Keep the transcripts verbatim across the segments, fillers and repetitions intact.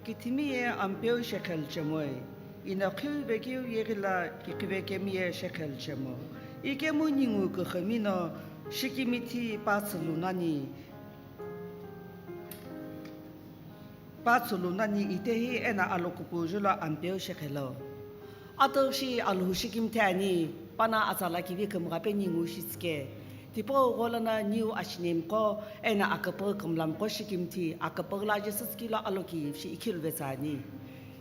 Kithimi ye Ampeu shekhelu chemoi, ino khiu vekeu yeghila kiqhive kemi ye shekhelu chemo. Ikemu ningu kuxumi no shikimithi patsülu nani, patsülu nani itehi eno alokupu julo Ampeu shekhelo. Atughi shi Alhou shikimithi ani, pano atsala kivi kümgha pe ningu shitsüke. Tipau gholana niu ashinemiqo, eno aküpüghü kümlamqo shikimithi, aküpüghü lo aje sütsükeu lo aloki ivishi ikhilu vetsü ani.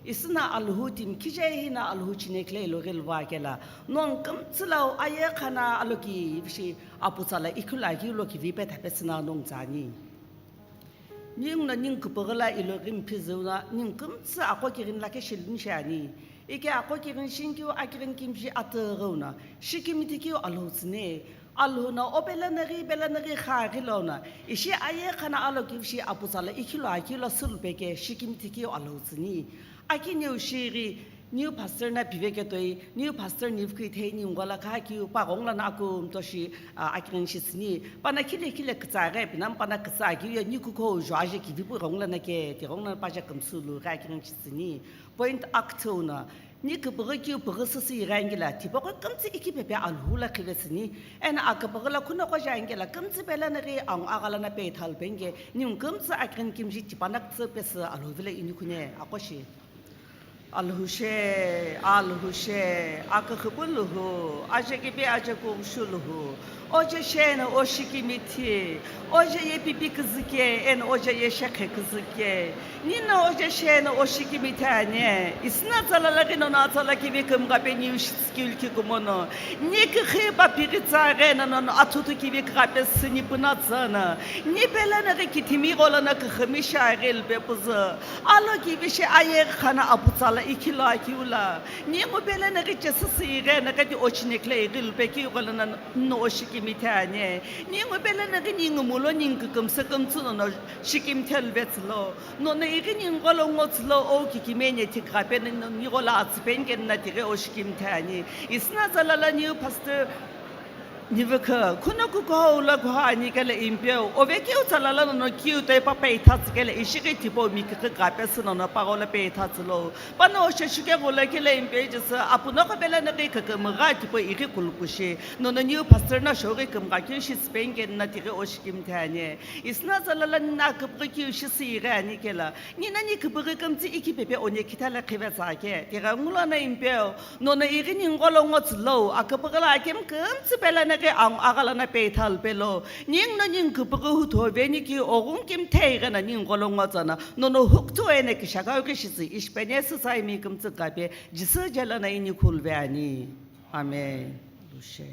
Isüna Alhou timi khije hino Alhou chinekle ilo ghilu va kelo, nongu kümtsü lo aye khana aloki ivishi aputsala ikhilu akeu lo kivi pe thapesü no nongu tsü ani. Ningu no ningu küpüghü lo ilo ghi mphizüu no ningu kümtsü aqo kighini lakhi shiluni shi ani. Ike aqo kighini shinikeu akighini kimiji atüghüu no shikimithi keu Alhou tsüni. Alhou no o pelenaghi pelenaghi xaghi lono ishi aye khana aloki ivishi aputsala ikhilu akeu lo sülu peke shikimithi keu Alhou tsüni. Akiniu shighi, niu pastor no piveke toi, niu pastor niu vukhi ithei ningu ghola khakeu pa ghongu lono akumto shi, a, akighini shitsüni. Pano khile khile kütsa ghi pinamu pano kütsa keu ye niu kukhou juaje kivipu ghongu lono ke, ti ghongu lono paje kümsülu ghi akighini shitsüni. Point aküthüu no, ni küpüghü keu püghü süsü ighangila, tipaqo kümtsü ikipepe Alhou lo qhivetsüni, eno aküpüghü lo khunoqo jangila, kümtsü pelenaghi angu aghalana peithalu penge, ningu kümtsü akighini kimiji tipana kütsü pesü Alhou vilo inikhune, aqo shi. Alhou she, Alhou she, aküxüpü Alhou, aje kivi aje kughushi Alhou, oje she no o shikimithi, oje ye pipi küzüke, eno oje ye shekhe küzüke. Nino oje she no o shikimithi ani, isüna atsala laghi nono atsala kivi kümgha pe niu shitsükeu likhi kumono. Ni küxü pa pighi tsaghi no nono athutu kivi kugha pesü ni püna tsüno. Ni pelenaghi kithimi gholana kuxumi shi aghi lupe püzü. Aloki ivishi aye khana aputsala ikhilu akeu lo. Ningu pelenaghi chesüsü ighenaghi ti o chinekle ighilu pekeu gholana no o shikimithi ani. Ningu pelenaghi ningu mulo ningu kükümsü kümtsü nono shikimithi lu vetsülo. Nono ighi ningu gholo ngotsülo o kikimeni thikugha pe no, no, ni gholo atsü peni keno no tighi o shikimithi ani. Isüna atsala lo niu pastor Nivukhu, khuno kukuhou lo kuhou ani kelo Ampeu, ovekeu tsala lo nono kiu toi pa peithatsü kelo ishighi tipau mikighi gha pesü nono pagho lo peithatsü lo. Pano osho shuke ghulo kelo Ampeu Jisü, apuno qo pelenaghi kükümgha tipau ighi kulukushi. Nono niu pastor no shoghi kümgha keu shitsü peni keno no tighi o shikimithi ani. Isüna atsala lo nino küpüghü keu shitsü ighi ani kelo. Nino ni küpüghü kümtsü ikipepe one khitha lo qhivetsü ake. Tighengulono Ampeu, nono ighi ningu gholo ngotsülo, aküpüghü lo akemu kümtsü pelenaghi angu aghalana peithalu pelo. Ningu no ningu küpüghü hutho veni ki oghungu kimthe igheno ningu gholo ngotsüno, nono hukuthu eno kishakau ghi shitsü ishi peni sütsa imi kümtsü kape, Jisü je lono inikhulu ve ani. Amen. Lushe.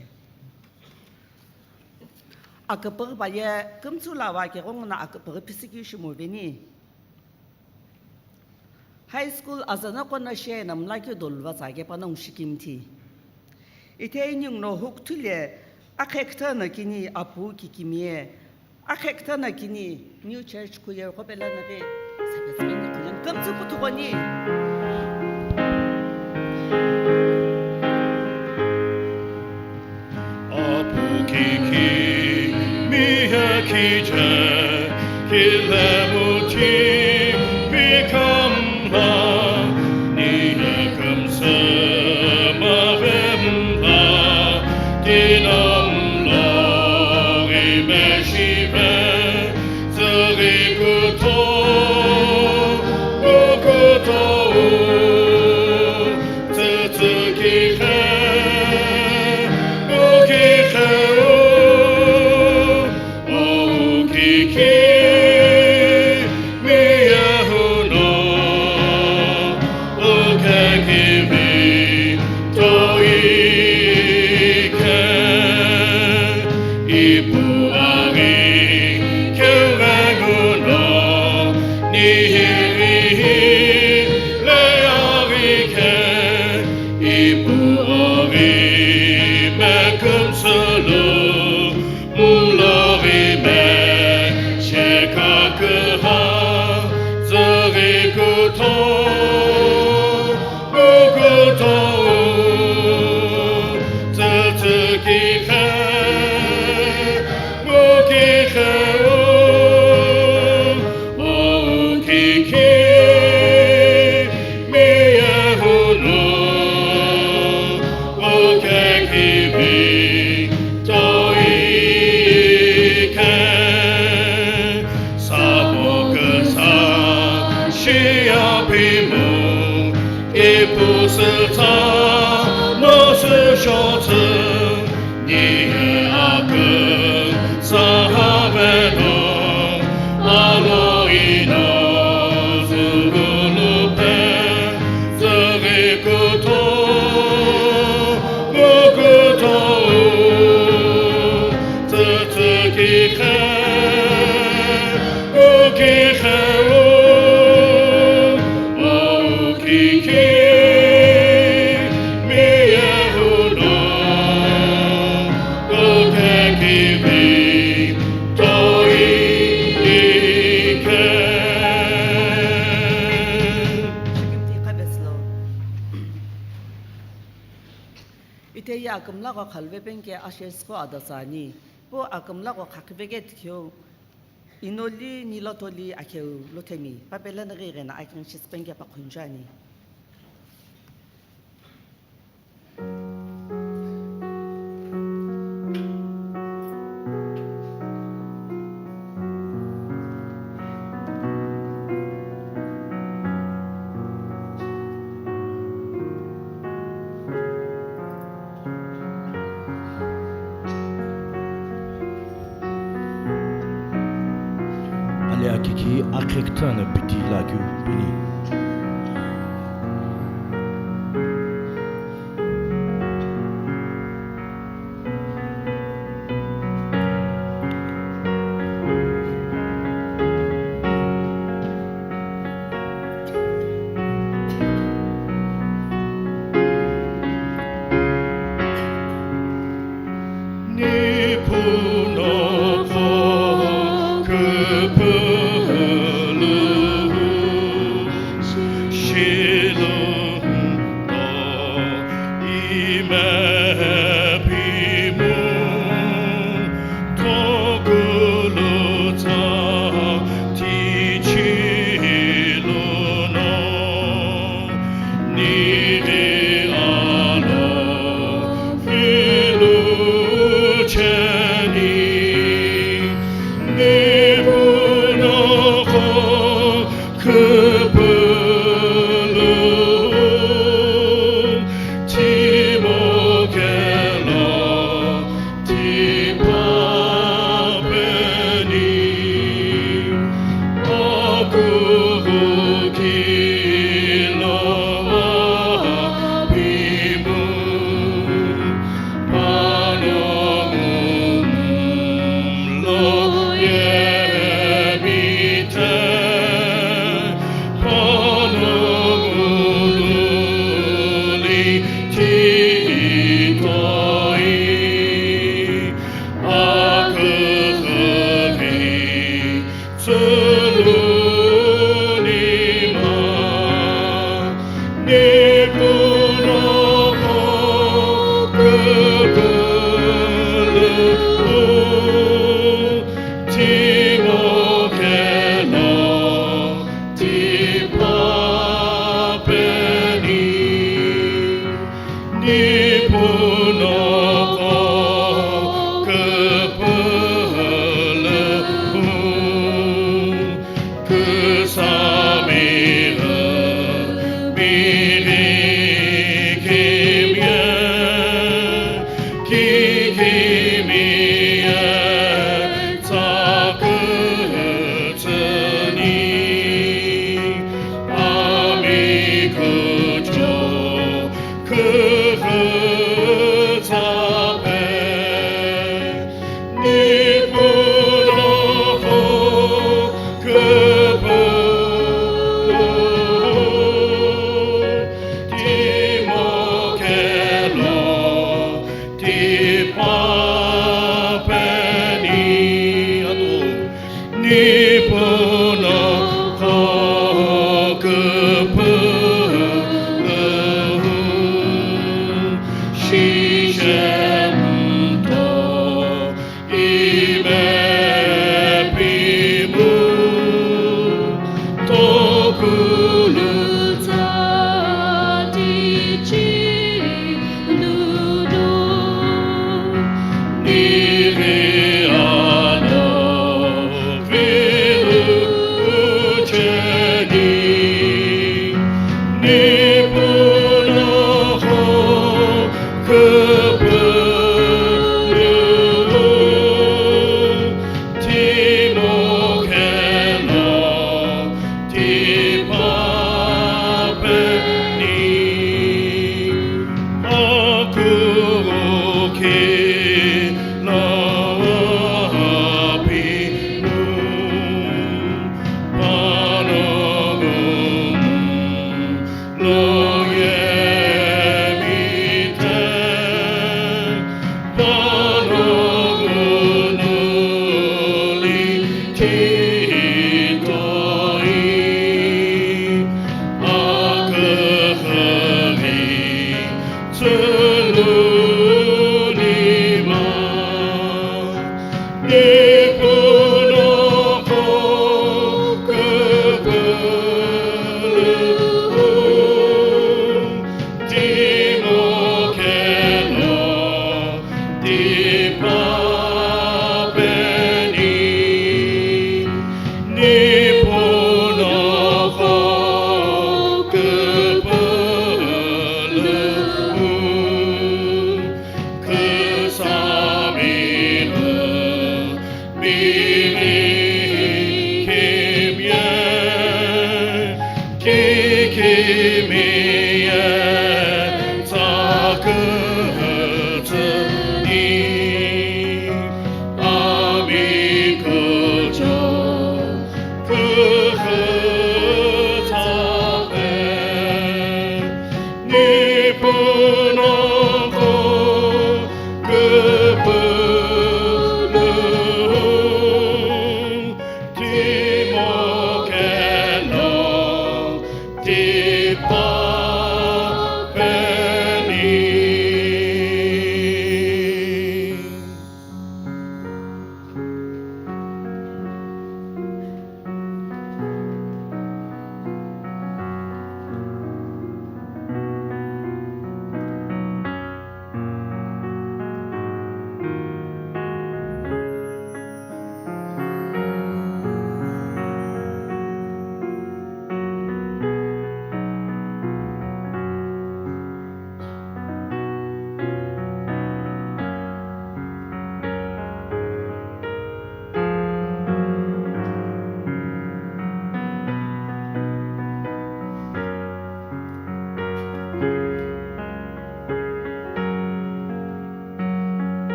Aküpüghü paye kümtsü lo ava ke ghonguno aküpüghü phisükeu shimo veni. High school azano qo no she no mlakeu doluva tsüke panongu shikimithi. Ithei ningu no hukuthu le akhe kütha no kini apu kikimiye, akhe kütha no kini new church choir qo pelenaghi kümtsü putughoni. Apu kiki miya kije, kilemuti mikamla, niye kümsü maghemla, kinamla imeshibe, tsüghi kutho, ukutho, tsütsü kikhe, ukikhe u, ukiki, miyahuno, ukekivi, toi ke, ipu aghi, keu veghuno, nihi ihi, le aghi ke, ipu aghi, me kümsülu, mloghi me, shekha küha, tsüghi kutho, ukutho, tsütsü kikhe, Itehi akümla gho khalve penke ashes ko adasa ani. Pu akümla gho khakhive ke tikhiu. Inoli nilotoli akheu lothemi. Papela naghi ghena akin shispenke pakhunju ani. Ale akiki akhekta na piti lakeu pini.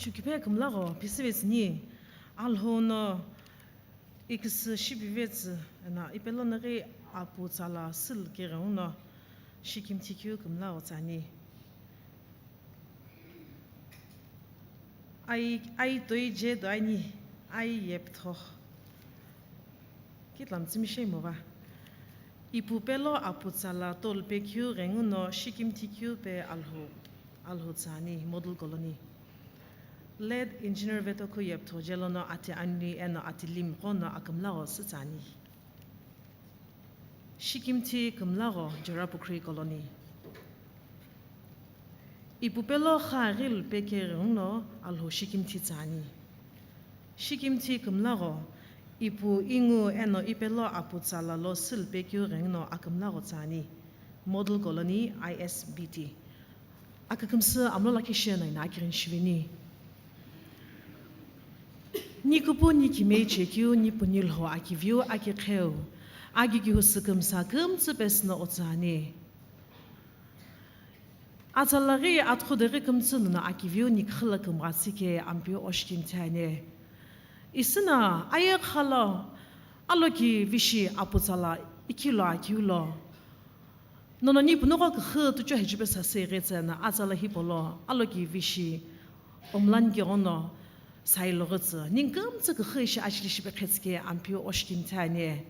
Shukiphe kümlagho phisüvetsüni, Alhou no iküsü shipivetsü, eno ipe lono ghi apu tsala sülü keghenguno shikimthi keu kümlagho tsüani. Ai, ai toi je do ani, ai yeptho. Kitlam tsimi shei mova. Ipu pelo apu tsala tolu pe keu ghenguno shikimthi keu pe Alhou, Alhou tsüani, Model Colony. Late Engineer Vetokhu yeptho je lono ati anli eno ati limi qo no akümlagho sü tsüani. Shikimthi kümlagho Jorapukhri Colony. Ipu pelo kha ghilu pe keghenguno Alhou shikimthi tsüani. Shikimthi kümlagho ipu ingu eno ipelo apu tsala lo sülü pe keu ghenguno akümlagho tsüani. Model Colony I S B T. Akükümsü amlo lakhi shena ina akirin shiveni. Ni kupu ni kimei chekeu, ni puni lho akiviu, akiqheu, agighiu sükümsa kümtsü pesüno otsüani. Atsalaghi atkhudeghi kümtsü nono akiviu ni khüla kümghatsü ke Ampeu oshikimthi ani. Isüna aye khala aloki vishi apu tsala ikilo akiu lo. Nono ni punoqo küxü tucho hejupe sasü ighitsena atsala hipolo aloki vishi omlani keghono sailoghotsü, ni kümtsü küxü ishi achili shipe qhetsü ke Ampeu oshikimthi ani.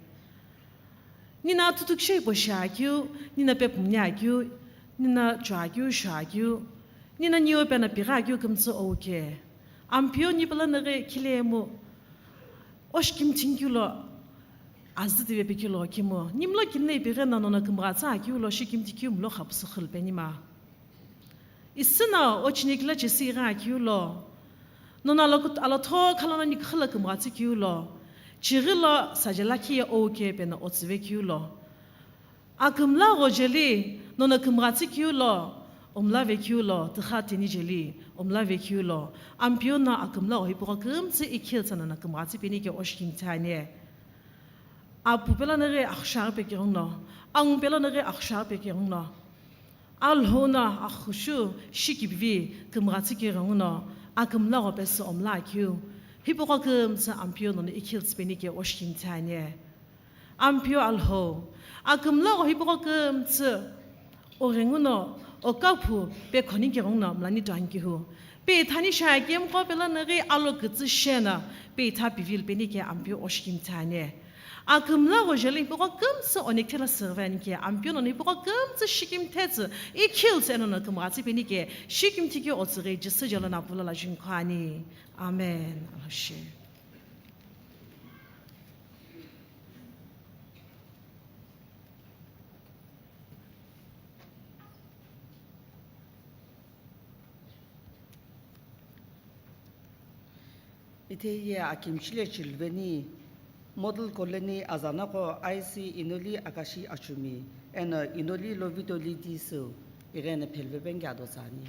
Nina tutukishe ipo shiakeu, nina pepumni akeu, nina chuakeu, shuakeu, nina niyo pena pigha akeu kümtsü oke. Ampeu ni pela naghi khilemu oshikimthi keu lo, azü tivepe keu lo kimu. Nimlo kinna ipighi na nono kümgha tsü akeu lo shikimthi keu mlo khapusu khülpe nima. Isüna ochinikila chesi ighi akeu lo. Nono alokut-, alotho khalono ni khüla kümghatsü keu lo. Chighi lo sajela khiye oke pena otsüve keu lo. Akümlagho jeli nono kümghatsü keu lo, omlave keu lo, tüxatini jeli omlave keu lo, Ampeu no akümlagho hipaqo kümtsü ikhiltsü nono kümghatsü peni ke oshikimthi ani. Apu pelo naghi axushaghi pe keghenguno, angu pelo naghi axushaghi pe keghenguno, Alhou no axushu shikipivi kümghatsü keghenguno, akümlagho pesü omla akeu, hipaqo kümtsü Ampeu nono ikhiltsü peni ke oshikimthi ani. Ampeu Alhou, akümlagho hipaqo kümtsü oghenguno, okaphu pe khoni keghenguno mlani tuankihu. Pe ithani shakemqo pelo naghi alo kütsü shena, pe itha pivil peni ke Ampeu oshikimthi ani. Akümlagho jeli hipaqo kümtsü onikthela serve ani ke Ampeu nono hipaqo kümtsü shikimthetsü, ikhiltsü eno nono kümghatsü peni ke shikimthi keu otsüghi Jisü je lono apula lajunqho ani. Amen. Alhou shi. Itheye akimchile chiluveni Model Colony azanaqo I C Inoli Akashi Achumi eno Inoli Lovitoli Tisü igheno pheluvepeni ke ado tsüani.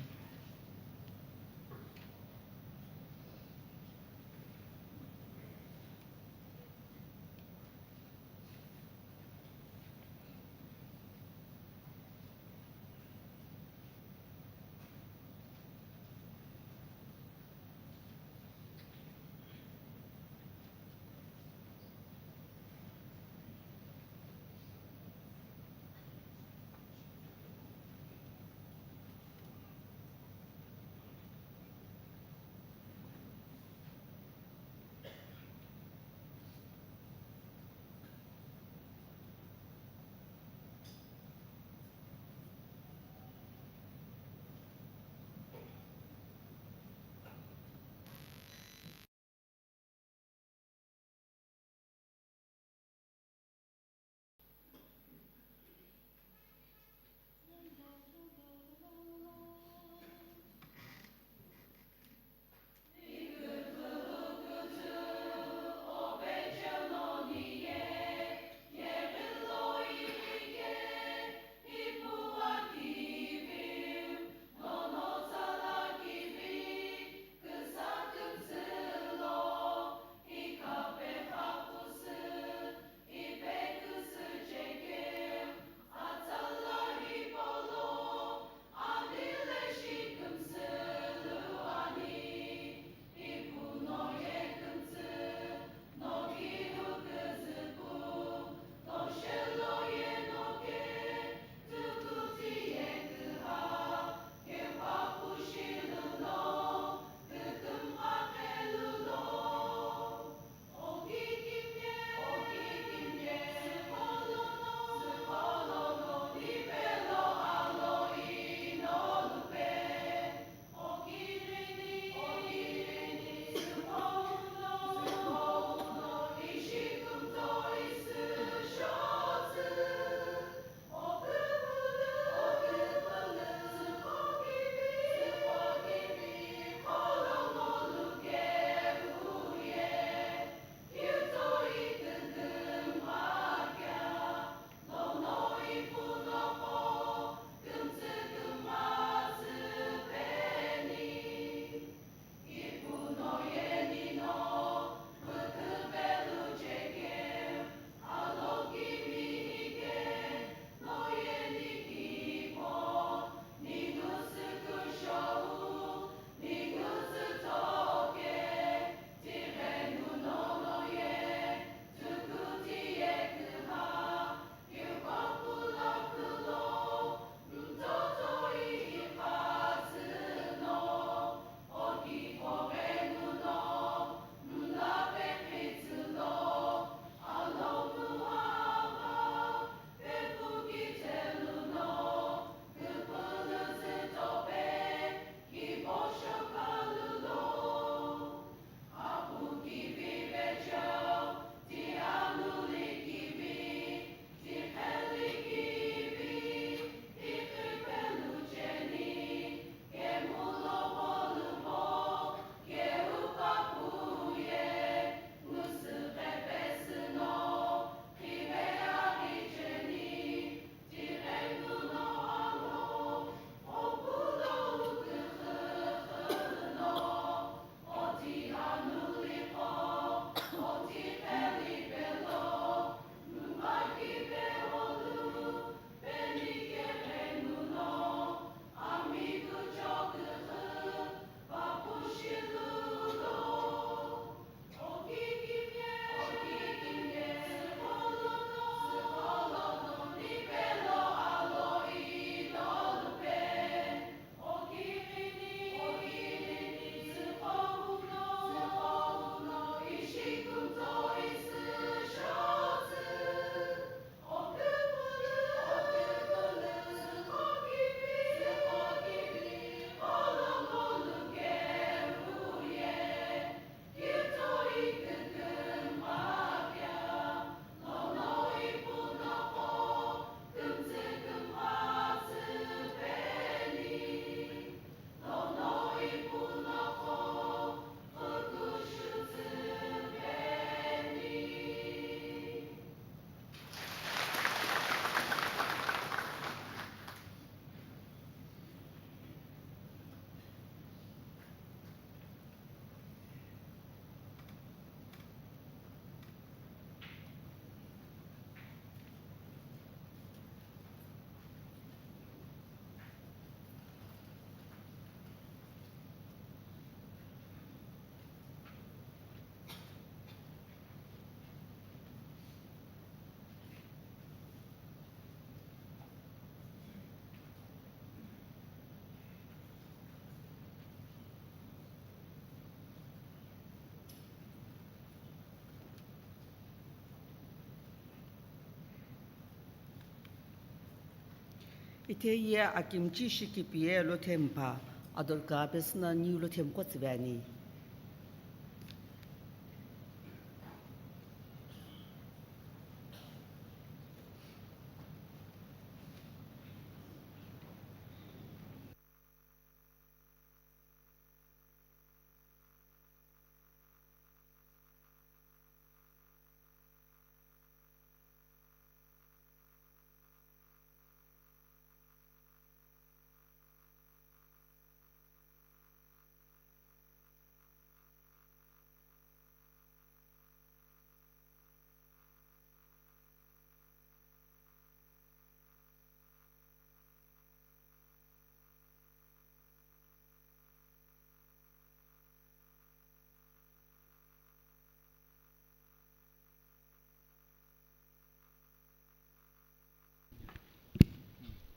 Ithe ye akimchi shikipi ye lothempa, adorka pesüna niu lothemqo tsüve ani.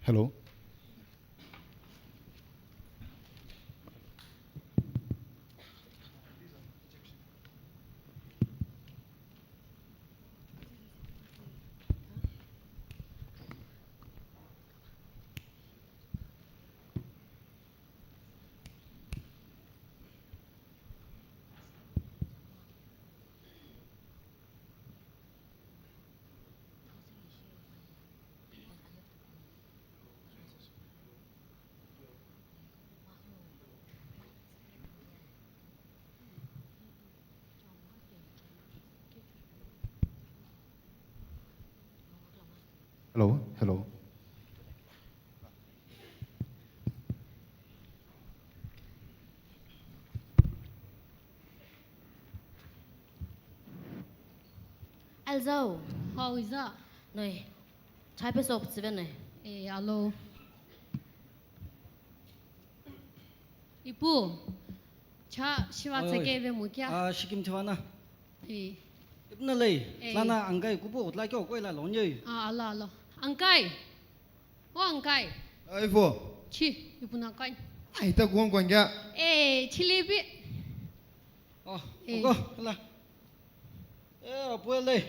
Hello. Hello, hello. Alzau. Hau iza? Noi. Chai pe sok tsive noi. Eh, alo. Ipu, cha shiva. Oi, oi. Tseke ve mo kya? Ah, shikim thiva na. Eh. Ipu na lei. Eh. Lana angkai kupu utla kyo koila lonye. Ah, alo, alo. Angkai. O angkai. Ai fo. Chi, ipu na kai. Ai ta kuang kuang kya? Eh, chilebi. Oh, eh. Oko, la. Eh, apu le.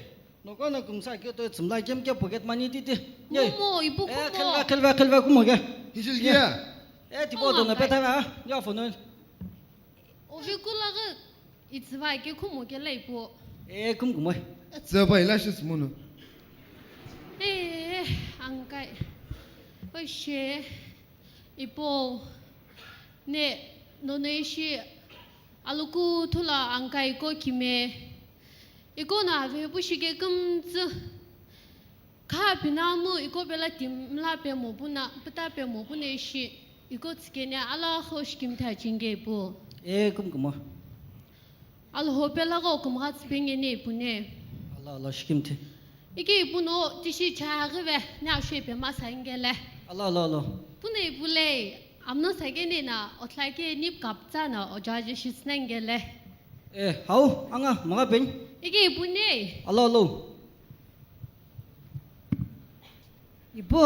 Noko na kumsa kyo to tsumla kem kya pocket money titi. Mo, mo, ipu. Eh, kumo. Khelva, khelva, khelva kumo kya? Hisil kya? Eh, tipo to na peta na. Ya phone. Ovi kula ga. Itsüva ke khumu ke la ipu. Eh, kum kumoi. Itsüva ila shi sumunu. Eh, angkai. Oishe. Ipu. Ne, nono ishi. Aluku thula angkai ko kime. Iko na ve pushi ke kumtsu. Kha pinamu iko pela timla pe mo puna, pita pe mo pune shi, iko tsikene ala kho shikim tha chinge pu. Eh, kum kumo. Alho pela go kum gats penge ne pune. Ala, ala, shikim the. Ike ipu no tishi cha gave, ne ashe pe ma sa ingele. Ala, ala, ala. Pune ipu le, amno sa gene na, otla ke nip kap tsa na, oja je shi tsna ingele. Eh, hau, anga, maga peng. Ike ipu ne. Ala, ala. Ipu.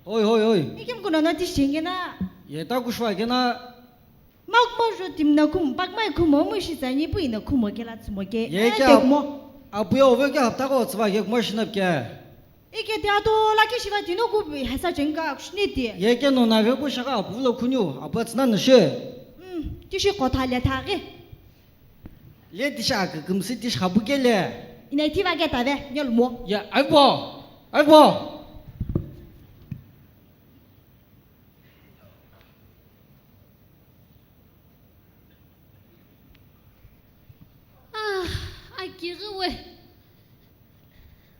Oi, oi, oi. Ikim kuno na tishi ngena. Ye ta kushwa kena. Mak mo jo tim na kum, pak mai kum mo mu shi tsani pu ina kum mo kela tsumo ke. Ye kya mo. Apu ya ove kya hapta ko tswa ke mo shinap ke. Ike te ato la ke shiva tino ku hasa jenga kushni te. Ye ke no na ve ku shaka apu lo kunyu, apu tsna na she. Mm, tishi kotha le tha ke. Le tisha ke kumsi tish khabu ke le. Ina tiva ke ta ve, nyol mo. Ya, ai bo. Ai bo. Ah, akighi we.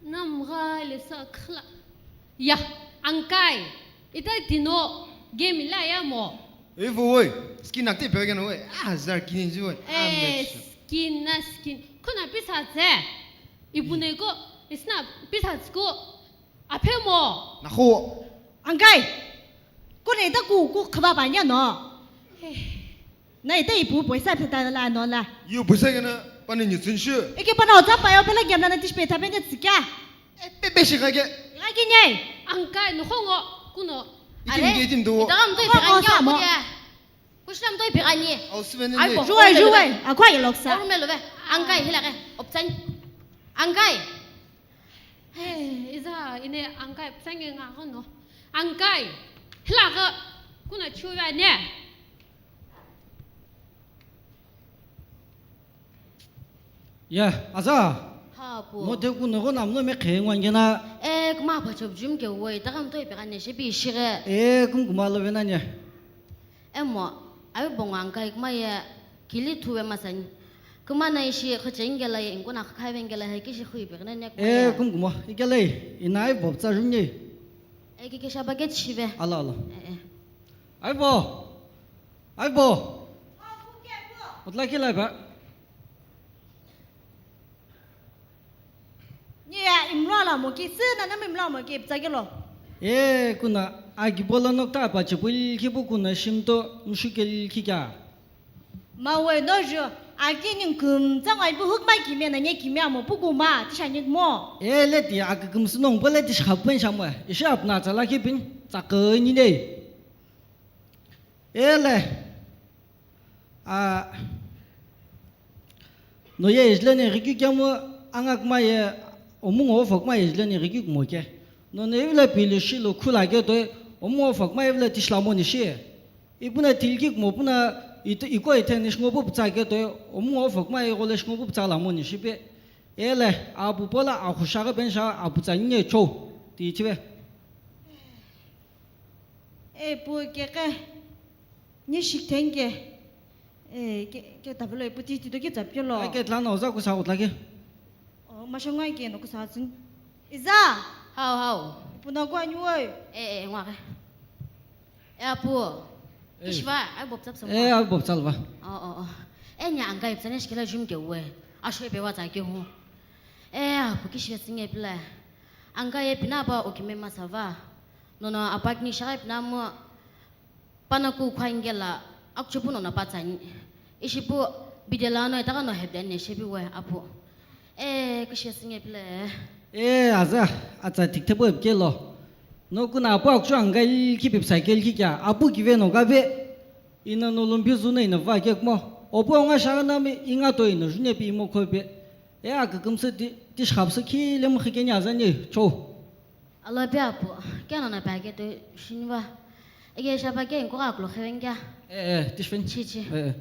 Namgha le sa khla. Ya, angkai. Ita tino game la ya mo. Ei vo woi, skin akte pegeno woi. Ah, zar kini ji woi. Ah, eh, skin na skin. Kona pisa tse. Ipu ne ko, isna pisa tsko. Aphe mo. Nakho. Angkai. Kone ta ku, ku khaba ba nya no. Eh. Na ita ipu poisa pheta la no la. Yu poisa kena pani ni tsin shu. Eke pana ota pa yo pela gyam na tish peta pe ne tsikya. E, pe, pe shi kha ke. Kha ke nyai. Angkai no khongo kuno. Itim ke itim do. Ita kam to ipi kanya mo. Kushna mtoi pigani. Au sive nene. Ai, juwai, juwai. Akwa ye loksa. Orume love. Angkai hilake. Opsani. Angkai. Hey, iza ine angkai opsani nga gono. Ankai, hilaghi kuna chuve ane. Ya, aza. Ha, pu. Mo de kuno gho namno me khe ngwan gena. E, kuma pa chop jum ke woi, ta kam toi pe kan ne shepi shire. E, kum kuma lo vena nya. Emo, avi bongo ankai kuma ye kili thuve masani. Kuma na ishi khochengela ye ingkuna khaive ngela he kishi khui pe ne kuma. E, ye. Kum kuma, ikele, inai bob tsa jum ye. E, ki ke shaba ke chive. Ala, ala. E, e. Aibo! Aibo! Utla ki lai ba? Ni ya imlo la mo ki, si na na imlo mo ki, ptsa ki lo. E, kuna, agi bola nok ta pa chipul ki bu kuna shim to, mushu kel ki kya? Ma we no ju, agi ning kum, tsa ngai bu huk ma ki me na nye ki me amo, pu gu ma, ti sha nik mo. E, le ti, agi kum su nong, bo le ti sha pen sha mo. Ishi ap na tsa la ki pin, tsa ke ni ne. Ele. A, no ye ijleni ghikyu kemu angakma ye omungo ofokma ye ijleni ghikyu kumo ke. No ne ivle pili shilo khula ke toi omungo ofokma ivle tishlamo ni shi. Ipuna tilki kumo puna it-, iko itheni shingo pu putsa ke toi omungo ofokma ye gole shingo pu putsa lamo ni shi pe. Ele, apu pola akhusha ghi pensha apu tsa nye cho. Ti chive. E, pu ke ke. Ni shik thank you. E, ke, ke tabelo ipu ti ti do ke tsap ke lo. Ai, ke tla no za ku sa utla ke. O, ma shangwa ke no ku sa tsin. Iza. Hau, hau. Ipu na kwa ni woi. E, e, ngwa ke. E, apu. E. Kishiva, ai bob tsap sa. E, ai bob tsal va. O, o, o. E, nya angai psane shikela jum ke we. Asho pe wa tsa ke hu. E, apu kishiva singe pila. Angai e pina ba o kime masava. Nono apak ni shai pina mo. Pana ku khwa ingela, akchupu no na pa tsani. Ishipu bidela no itaka no hebden ne shebi we apu. E, kishe singe pile. E, aza, atsa tikthebo ebke lo. No kuna apu akchu angal ki pip cycle ki kya, apu ki ve no ga ve. Ina no lumbi zu na ina va ke kmo. Opu nga sha na mi inga to ina june pi imo ko pe. E, akakam se ti, ti shap se ki le mo khike nya za ni, cho. Ala pe apu, kya no na pa ke to shinva. Ege shapa ke inko ka klo kheven kya? Eh, eh, tishvin. Chi, chi. Eh, eh.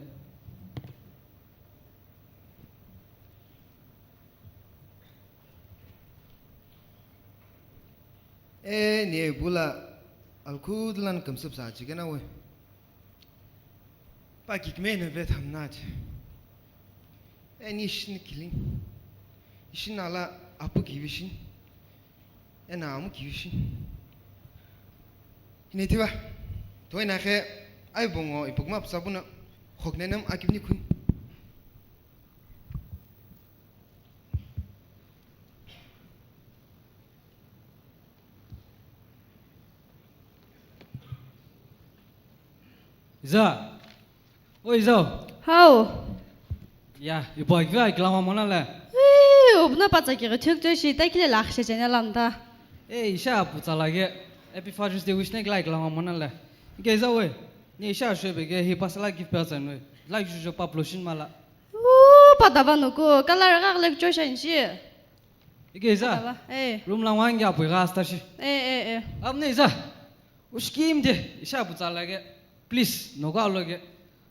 Eh, ni bula alkhudlan kamsap sa chikena we. Pa kikme na ve thamna che. Eni shin killing. Ishin ala apu kivishin. Ena amu kivishin. Hine tiwa. Toina khe ai bongo ipukma psabuna. Khoknenam akibni khun. Iza. Oi, Iza. Hau. Ya, ipo akiva kilama mona le. Ui, obna patsa kiri thuk to shi ta kile lakh she chene lamta. Ei, isha apu tsala ke. Happy Father's Day wish ne kila kilama mona le. Ke Iza we. Ni isha shwe be ke hi pasala gift pa tsan we. Like jujo pap lotion mala. Ooh, patava nuku, color gak lek cho shan shi. Ike Iza. Patava, eh. Room lang wang ya pui gas ta shi. Eh, eh, eh. Apne Iza. Ushkim de, isha putsala ke. Please, noga lo ke.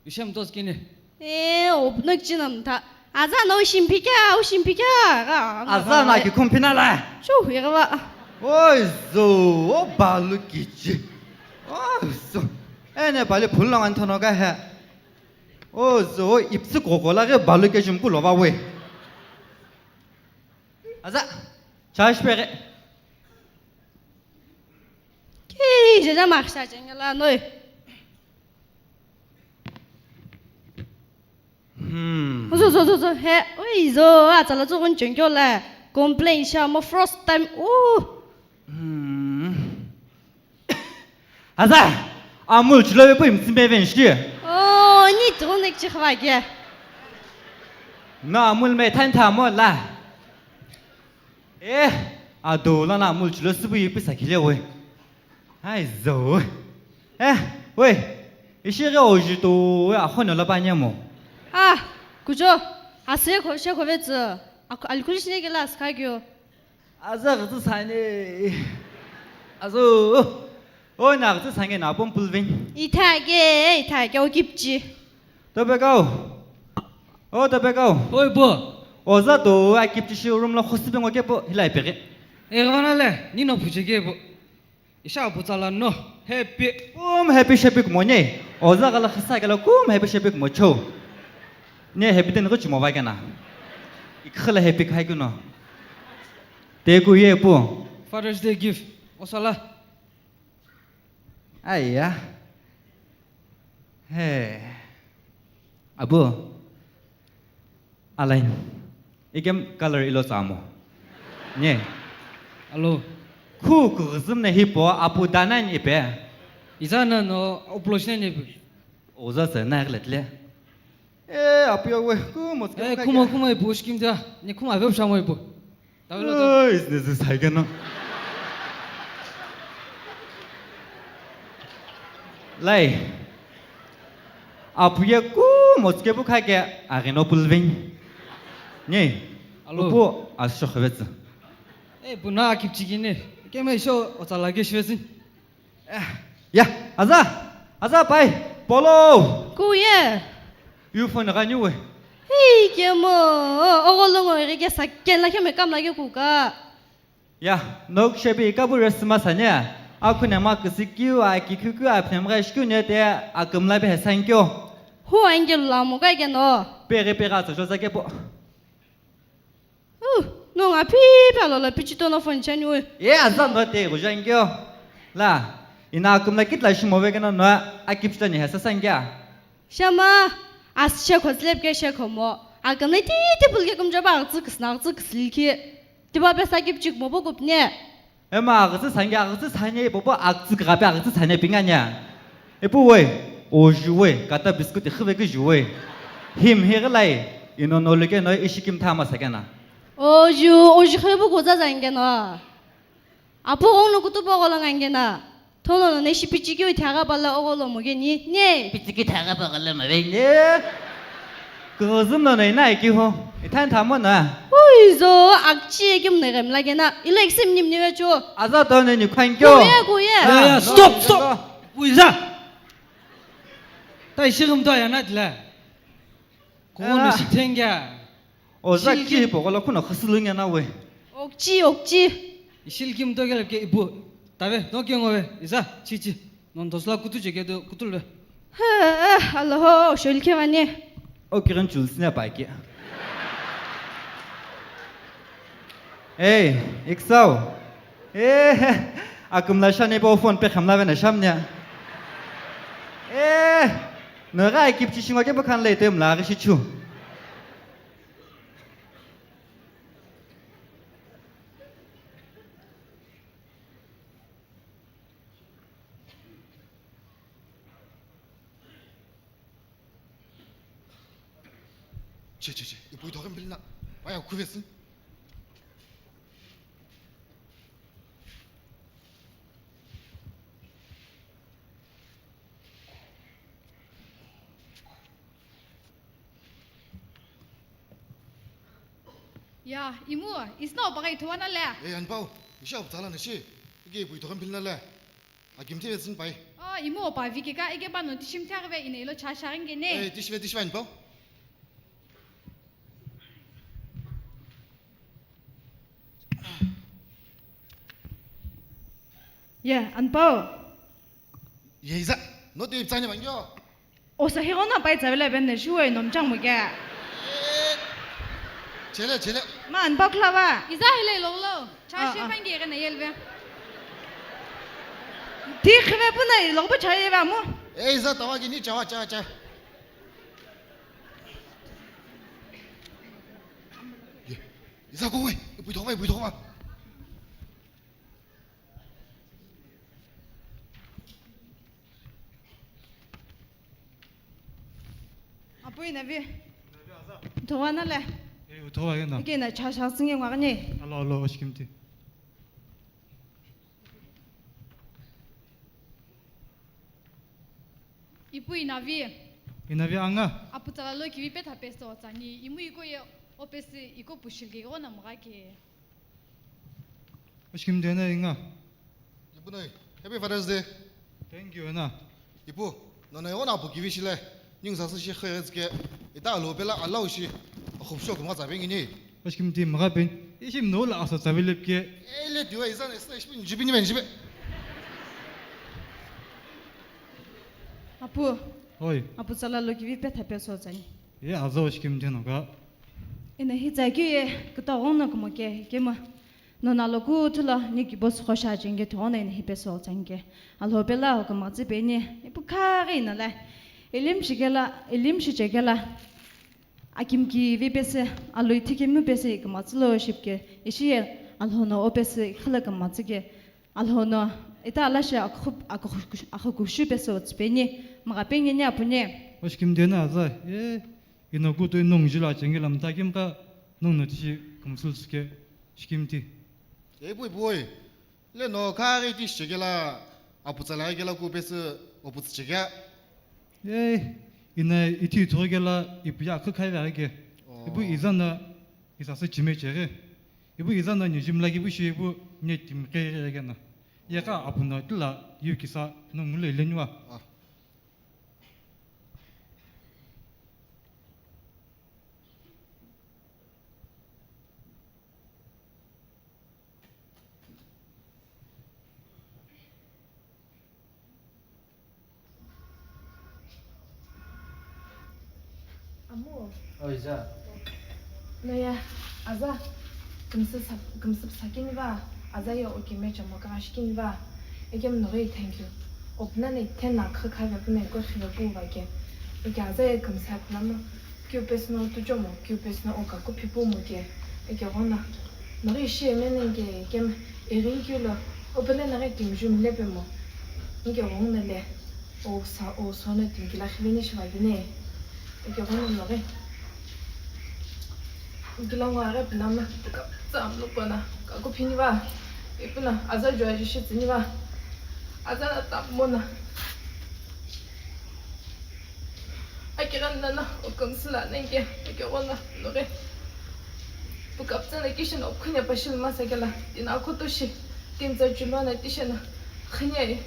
Ishem tos kine. Eh, opno kichinam tha. Aza no ushim pika, ushim pika. Aza na ki kumpina la. Shu, ya ba. Oi, zo, o balu kichi. O, zo. Ene bali phul lang an thono ga he. O zo, ipsi koko la ghi balu ke jumpu lo ba we. Aza, charge pe ghe. Ki, je ja mak sha jengela noi. Hmm. Zo, zo, zo, zo, he, oi, zo, a tsala zo gun jengyo la. Complain sha mo first time. Uh. Hmm. Aza, amul chulo be pui mtsimbe ven shi. Oh, ni tu nek chi khwa ke. Na amul me than tha mo la. Eh, ado la na amul chulo sibu yi pisa kile we. Hai zo. Eh, we. Ishi ge oji to we akhono la ba nyemo. Ah, kujo. Ase ko she ko ve tsu. Alkul shi ne ke la ska kyo. Aza gzi sani. Azo. Oi, na aghütsü sange na apom pulving. Ithage, ithage, o kipchi. Topekau. O topekau. Oi, bo. Oza to akipchi shi room lo khusibe ngo kepo hilai peke. E gana le, ni no phuche ke bo. Isha apu tsala no, happy. Kum happy shapik mo ne. Oza gala khasa gala kum happy shapik mo cho. Ne happy den go chimo va kana. Ikhala happy khai kuno. Te ku ye pu. Father's Day gift. Osala. Aiya. He. Abu. Alain. Ikem color ilo tsamo. Nye. Alo. Khu kughuzum na hipo apu danan ipe. Iza na no oploshna ne. Oza se na gletle. Eh, apu ya we, kumo. Eh, kumo, kumo ipu, shkim da. Ne kumo ave shamo ipu. Tavelo ta. Oi, isne zu sai keno. Lai. Apu ye kumo tske bu kha ke, agino pulving. Nye. Alo. Upu, asho khvetsu. Eh, buna akipchi kine. Keme sho, otsala ke shvetsin. Eh, ya, aza, aza, pai, polo. Kuye. Yu phone gani we. Hei, kemo, ogolongo iri ke saken la keme kam la ke kuka. Ya, nok shebi kabu resma sanya. Akune ma kisi kiu a ki kiu kiu a phem ga shkiu ne te a kum la be hesan kyo. Hu angel la mo ga ke no. Pere pere atsa joza ke po. Uh, no nga phi pha lo la pichito no phone chani we. Ye, aza no te go jangyo. La, ina akum la kitla shimo ve kana no akipchita ni hasa sangya. Shama, as che khot lep ke she khomo. Akum la ti ti pul ke kum jaba azu kisna azu kisliki. Tiba be sakipchik mo bo kupne. Ema aghütsü sangye, aghütsü sangye, popo aghütsü kaghape aghütsü sangye pinganya. Epu we, oju we, kata biscuit ikhüve küju we. Him hi ghi lai, ino nolu ke no ishi kim thama sakena. Oju, oju khebu kuza zangena. Apu gong no kutu pogo lo ngangena. Thono no neshi pichiki u thaga pala ogolo mogeni, ne? Pichiki thaga pala ma ve ne. Kuzum no nei nai ki ho. Ithan thamo na. Ui zo, akchi kim ne gem lagena. Ilo eksim nim ni vecho. Aza to ne ni khwan kyo. Kuye, kuye. Ya, ya, stop, stop. Ui za. Tai shigum to ya na dile. Kuno shithengya. Oza ki pogo lo kuno khasulu nya na we. Okchi, okchi. Ishil kim to gele ke ipu. Tabe, no ke ngove. Iza, chi, chi. Non dosla kutu cheke do kutul be. Ha, ha, Allah ho, shol ke vani. O kiran chul sine pa ke. Hey, iksau. Eh, akum la shani bo phone pe khamla ve na shamnya. Eh, no ga ekip chi shingo ke bu khan le tem la ga shi chu. Che, che, che, ipu ithoghi mpilina. Paya khuvesin. Ya, imu, isna opa kai thuana le. Eh, anpau, isha optala na shi. Ike ipu ithoghi mpilina le. Akim thive sin pai. Oh, imu opa vike ka, ike pano tishim thiaghi ve ine ilo cha sharing ke ne. Eh, tishve, tishve anpau. Ye, anpau. Ye, iza, no te iptsani vangyo. Osa higo na pai tsavela ben ne shuwe nom chang muke. Chele, chele. Ma anpau klava. Iza hele lo lo. Cha she pangi gana yelve. Ti khive puna lo bu cha yeva mu. Eh, iza tawa ki ni chawa cha cha. Ye, iza ko we, ipu ithoghi va, ipu ithoghi va. Apu inavi. Uthowa na le. Eh, uthowa yena. Ike na cha sha singe ngwa gani. Alo, alo, oshikimti. Ipu inavi. Inavi anga. Apu tsala lo kivi petha pesto tsani. Imu iko ye opesi iko pushil ke iko na mga ke. Oshikimti na inga. Ipu noi. Happy Father's Day. Thank you, ena. Ipu, nono ighono apu kivi shile, ningu sasü shi kheghi tsike, ita alu pela alau shi, akhupsho kumgha tsa pengini. Oshikimti mgha pen, ishi mnola asa tsa velepke. Ele tiwa izan esna ishpin jibini ben jibe. Apu. Oi. Apu tsala lo kivi pe thape so tsani. Ye aza oshikimti noka. Ena hi tsakeu ye, kuta ghongno kumoke, kema. Nono alo kuthu lo ni kibo sükho shi ajenge tighono ena hi pesu tsangike. Alhou pelo kumgha tsü peni, ipu khaghi ina la. Ilim shikela, ilim shichekela. Akimki vi pesü, alo ithikemi pesü kumgha tsü lo shipke. Ishi ye, Alhou no o pesü khila kumgha tsüke. Alhou no, ita ala shi akhu-, akhu-, akhukushu pesü tsü peni, mgha pengini apuni. Oshikimti ena aza, e, ino kutu inong jila chengela mtakimka, nong no tishi kumsul tsüke. Shikimti. Ei, bui, bui. Le no khaghi tishi chekela, apu tsala kela ku pesü, opu tsü chekea. Ei, ina ithi thokela, ipu ya khakhai va ke. Oh. Ipu izana, isasü chime cheghe. Ipu izana ni jimla ki bu shi ipu ne timkhe kena. Yeka apu no tila, yu kisa, no ngule leniwa. Ah. Amu. Oi, za. Noya, aza, kümsü sa-, kümsü psa kini va, aza ye o kime chamo kagha shi kini va, ekem noghi thank you. Opna ne ten na kha kha ve pune ko khile pu va ke. Eke aza ye kümsü pna mo, keu pesü no tu chomo, keu pesü no o ka ko phipu mo ke. Eke ghona. Noghi shi eme nenge kem erin keu lo, opele noghi kimjum lepe mo. Nge ghong nele. O sa, o sono timi kila khiveni shiva vini. Eke ghona noghi. Kila ngo aghi pina ma, ka tsam lo kona, ka kuphini va. Ipuna, aza jua ji shi tsini va. Aza na tap mona. Akira nana, o kamsila nenge, eke ghona noghi. Pukaptsana kishina okhunya pashil masakela, tina kotoshi, tinza julona tishina, khanyai.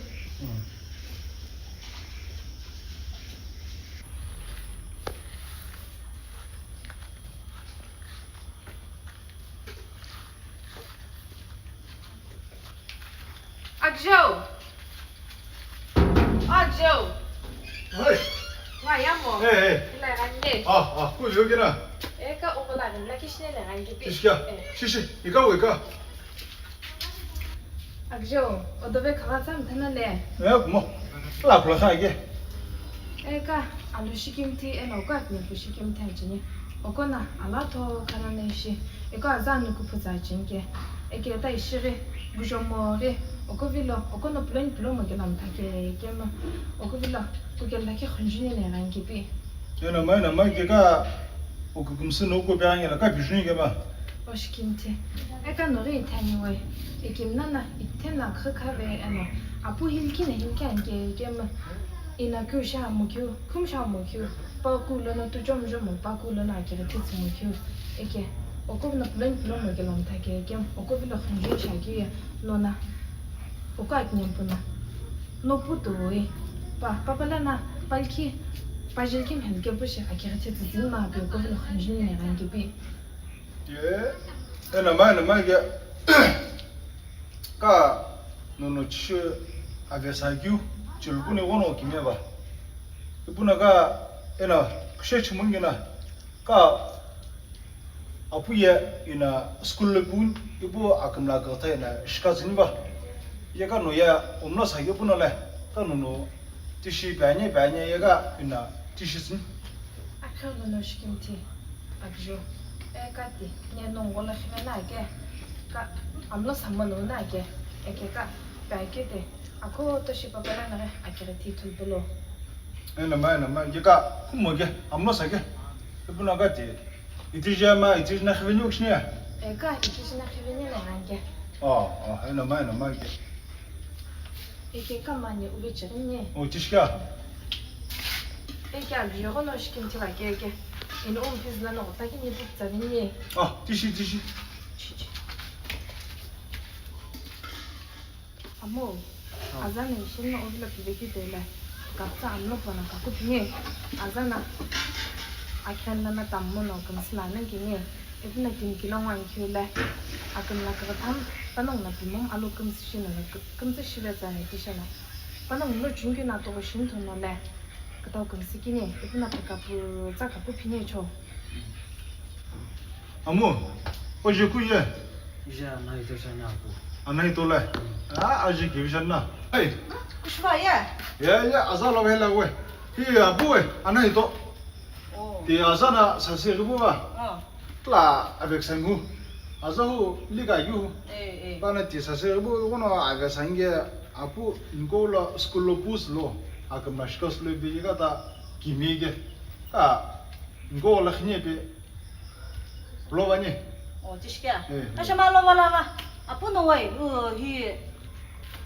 Akjou! Akjou! Hey! Nga yamo? Hey, hey. Ila gande. Ah, ah, ku yo kina. Eka ogola ganda kishne le gangi pi. Kishka. Eh. Shishi, ika weka. Akjou, odove khaga tsam thana le. Eh, kumo. La kula kha ge. Eka, alu shikimthi eno ka kni ku shikimthi ajini. Okona, ala tho kana ne shi. Eka aza nu ku phuza ajini ke. Eke ta ishighi, gujomo ghi, okovilo, okono puloni pulomo ke lamtha ke, kema, okovilo, kukela ke khunjini ne gangi pi. Ena mai, na mai ke ka, oku kumsü no ko pe angela ka bijuni ke ba. Oshikimthi. Eka noghi ithani we. Ekimnana, ithena kha kha ve ena. Apu hilki na hilki anke, kema. Ina keu sha mukeu, khum sha mukeu, pa kulo no tu chom chom pa kulo no akiri thitsi mukeu. Eke, oku no puloni pulomo ke lamtha ke, kem, oku vilo khunjin sha ke, nona, oku akinyem puna. No putu we, pa, papala na, palki, pajilki mhen ke pushi akiri thitsi zin ma pe oku vilo khunjin ne gangi pi. Ye, ena mai, ena mai ke, ka nono chishu avesa keu, chilukuni wono kimeba. Ipuna ka, ena, kushe chimungina, ka apu ye ina school le pun, ipu akamla kata ina shika ziniba. Ye ka no ya, omno sa ke puna le, ka nono, tishi panye, panye, ye ka ina, tishi zin. Akha nono shikimthi. Akjo, e kati, nye nongo la khime na ke, ka, amlo samano na ke, eke ka, pa ke te, ako to shi papala na ke, akiri thi thul pelo. E na mai, na mai, ke ka, kumo ke, amlo sa ke, e puna ka te, iti je ma, iti je na khiveni ukshne ya? E ka, iti je na khiveni na ngan ke. Oh, oh, e na mai, na mai ke. Eke ka mani uve chighi nye. O, tishika? Eke aghi yoghono shikimthi va ke eke. Eno umphi zila no taki ni puptsa ni nye. Ah, tishi, tishi. Chichi. Amo. Aza na ishi no ovilo pivekeu toile, kaptsa amlo pona kaku pini. Aza na akhen lana tammo no kümsü lana kini, ipu na kimkilo ngo ankeu le, akümla kakatham, panongu na pimum alo kümsü shino le, kü-, kümsü shive tsa ne tisha na. Panongu no chungkeu na toko shin thono le, katau kümsü kini, ipu na pakapu tsa kaku pini cho. Amu, oje ku ye? Ije anaito shani apu. Anaito le? Mm. Ah, aje kivi shani na. Hey. Kushuva ye? Ye, ye, aza lo vela we. Hi apu we, anaito. Oh. Ti aza na sase ribu va. Ah. Tla avek sangu. Aza hu liga yu. Eh, eh. Bana ti sase ribu kono avek sange apu nko la school lo pus lo. Akam na shikos lo bi ka ta kimi ge. Ka nko la khine pe. Lo vani. Oh, tishkia. Eh, eh. Kasha ma lo vala va. Apu no wai. Uh, hi.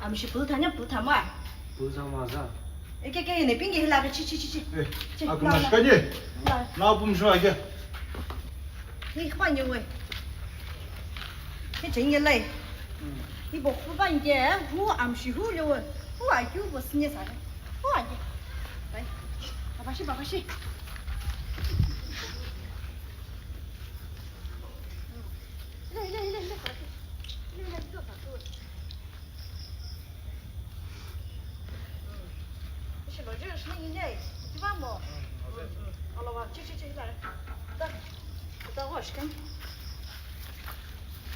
Amshi pul thanya pul thama. Pul thama za. Eke ke ne pingi hila ke chi chi chi chi. Eh, chi, aku la, la. Mashka ni. La. Na pum shwa ke. Hi khwa ni wai. Ke chenge lai. Hmm. Hi bo khu ban ke, hu amshi hu le wai. Hu a kyu bo sne sa. Hu a ke. Bai. Baba shi, baba shi.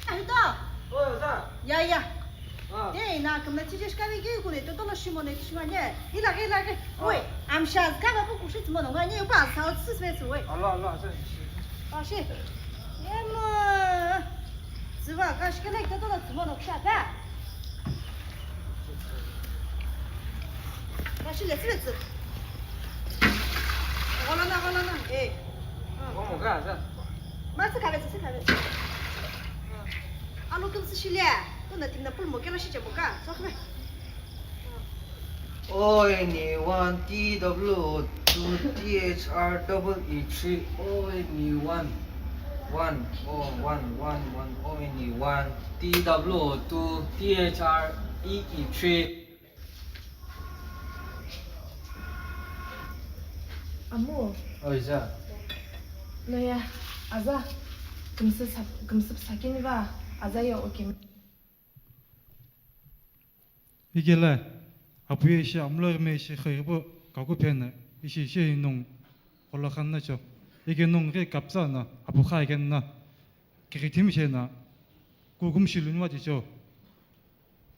Ahito. Oh, za. Ya, ya. Ah. Dei, na kümla tije shikabe keu kune, toto lo shimo ne tishima ne. Ila ge, ila ge. Ah. Oi, amsha zka ba pu kushi tsumo no ngani, upa sa o tsu sve tsu, oi. Allah, Allah, sa. Ah, shi. Emo. Tsuva ka shikele toto lo tsumo no kusha ta. Ka shi le tsu le tsu. Gola na, gola na. Eh. Omo ka, za. Ma tsu ka be tsu, tsu ka be tsu. Alo kümsü shile. Tuna timna pulmo kela shi chemo ka. Sokbe. O N E one, T W O two, T H R double E three, O N E one, one, oh, one, one, one, O N E one, T W O two, T H R E E three. Amu. Oi, za. Loya, aza. Kümsü sa-, kümsü sakini va, aza ya okimi. Ikela, apuye ishi amlo rime ishi khiribu kaku phena, ishi ishi inung kholakhan na cho. Ike nung re kapsa na, apu kha iken na, kirithim she na, kukum shilunwa ti cho.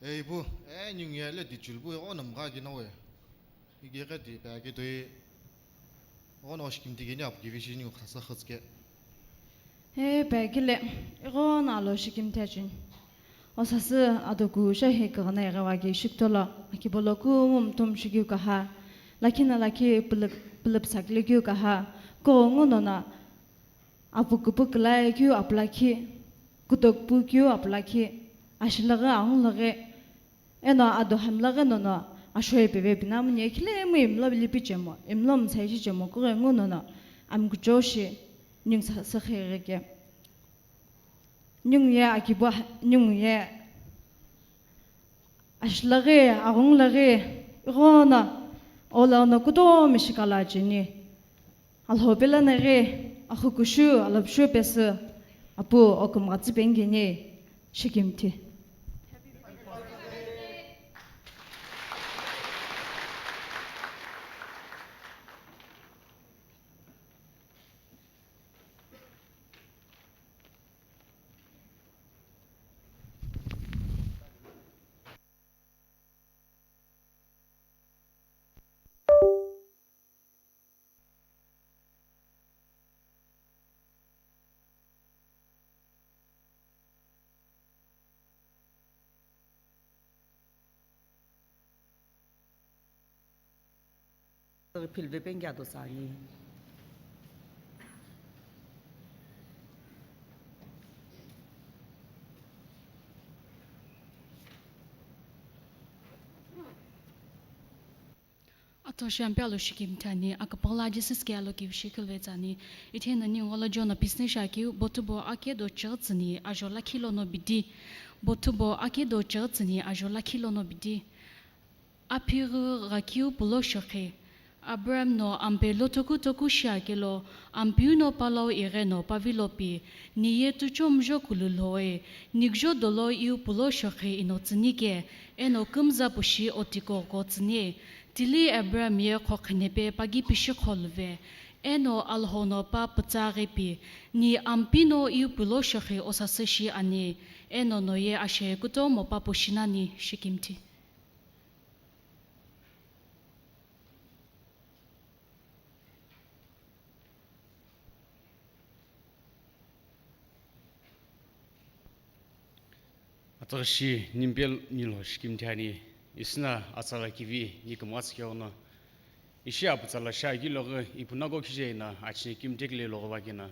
Ei bu, e, ningu ye le tichul bu, o nam ga gina we. Ike ka ti pa ke toi, o no shkim ti gini apu kivi shi ningu khasa khutske. He pekile, ighono alo shikimthi acheni. O sasü adoku shehi kughenai ghewa ke shikutolo, akibolo kumtum shikiu kaha, lakhi na lakhi pülüp-, pülüpsa kile kiu kaha, kughengu nono apu kupu kulai kiu apu lakhi, kutoku pu kiu apu lakhi, ashilaghi aghunglaghi, eno ado hamlaghi nono ashoi peve pinamu ni ekhilemu imlo lipichemo, imlo msaichichemo kughengu nono amkuchoshi ningu sa-, sakhi ghi ke. Ningu ye akibu ha-, ningu ye ashilaghi, aghunglaghi, ighono, olo no kutomo shikala cheni. Alhou pelo naghi, axukushu, alhou pesü, apu okumgha tsüpengeni, shikimthi. Philve pengi ado sani. Atoshiampi alo shikimthi ani, akapaghala Jisüski alo kivishi khulvetsani. Ithena ningu gholo John pisni shakeu, bothubo akedo chighi tsüni ajo lakhi lono bidi. Bothubo akedo chighi tsüni ajo lakhi lono bidi. Aphighi ghakeu pulo shokhi. Abraham no ampe lo toku toku shiakelo, Ampeu no palau igheno pavilo pi, ni ye tucho mujo kulu lhoe, nigjo dolo iu pulo shokhi ino tsünike, eno kümza pushi otiko ko tsünie. Tili Abraham ye khokhinepe pagi pishi kholuve, eno Alhou no pa pütsa ghi pi, ni Ampeu no iu pulo shokhi osasü shi ani, eno no ye ashe kutomo pa pushi nani shikimthi. Ataghi shi nimpel nilo shikimthi ani, isina atsala kivi ni kümgha tsükeu no. Ishi apütsala shi akiloghi ipu nako khije ina achine kimtekile loghi vakena.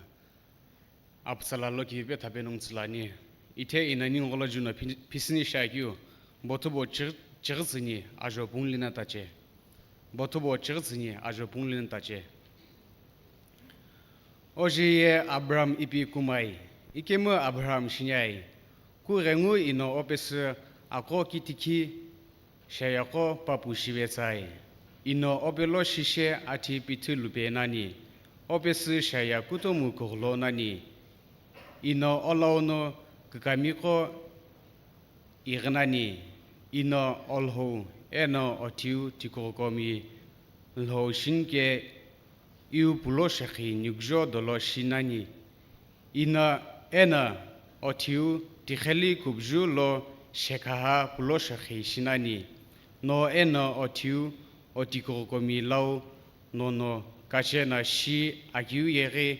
Apütsala lo kivi pe thape nung tsülani. Ithe ina ningu gholo juno phi-, phisini shi akeu. Bothubo chighi-, chighitsüni ajo pungulina tache. Bothubo chighitsüni ajo pungulina tache. Oje ye Abraham ipi kumai, ikemu Abraham shiniai, kughengu ino opesü aqo kitikhi shayaqo papu shive tsai, ino opelo shishe athi pithu lupe nani, opesü shaya kutomu kughulo nani, ino olauno kükamiqo ighinani, ino Olhou eno othiu tikuqokomi lhou shinike iu pulo shokhi nigjo dolo shi nani, ino eno othiu tiqheli kubju lo shekhaha pulo shokhi shi nani, no eno othiu otikuqokomi lau nono kachena shi akeu yeghi,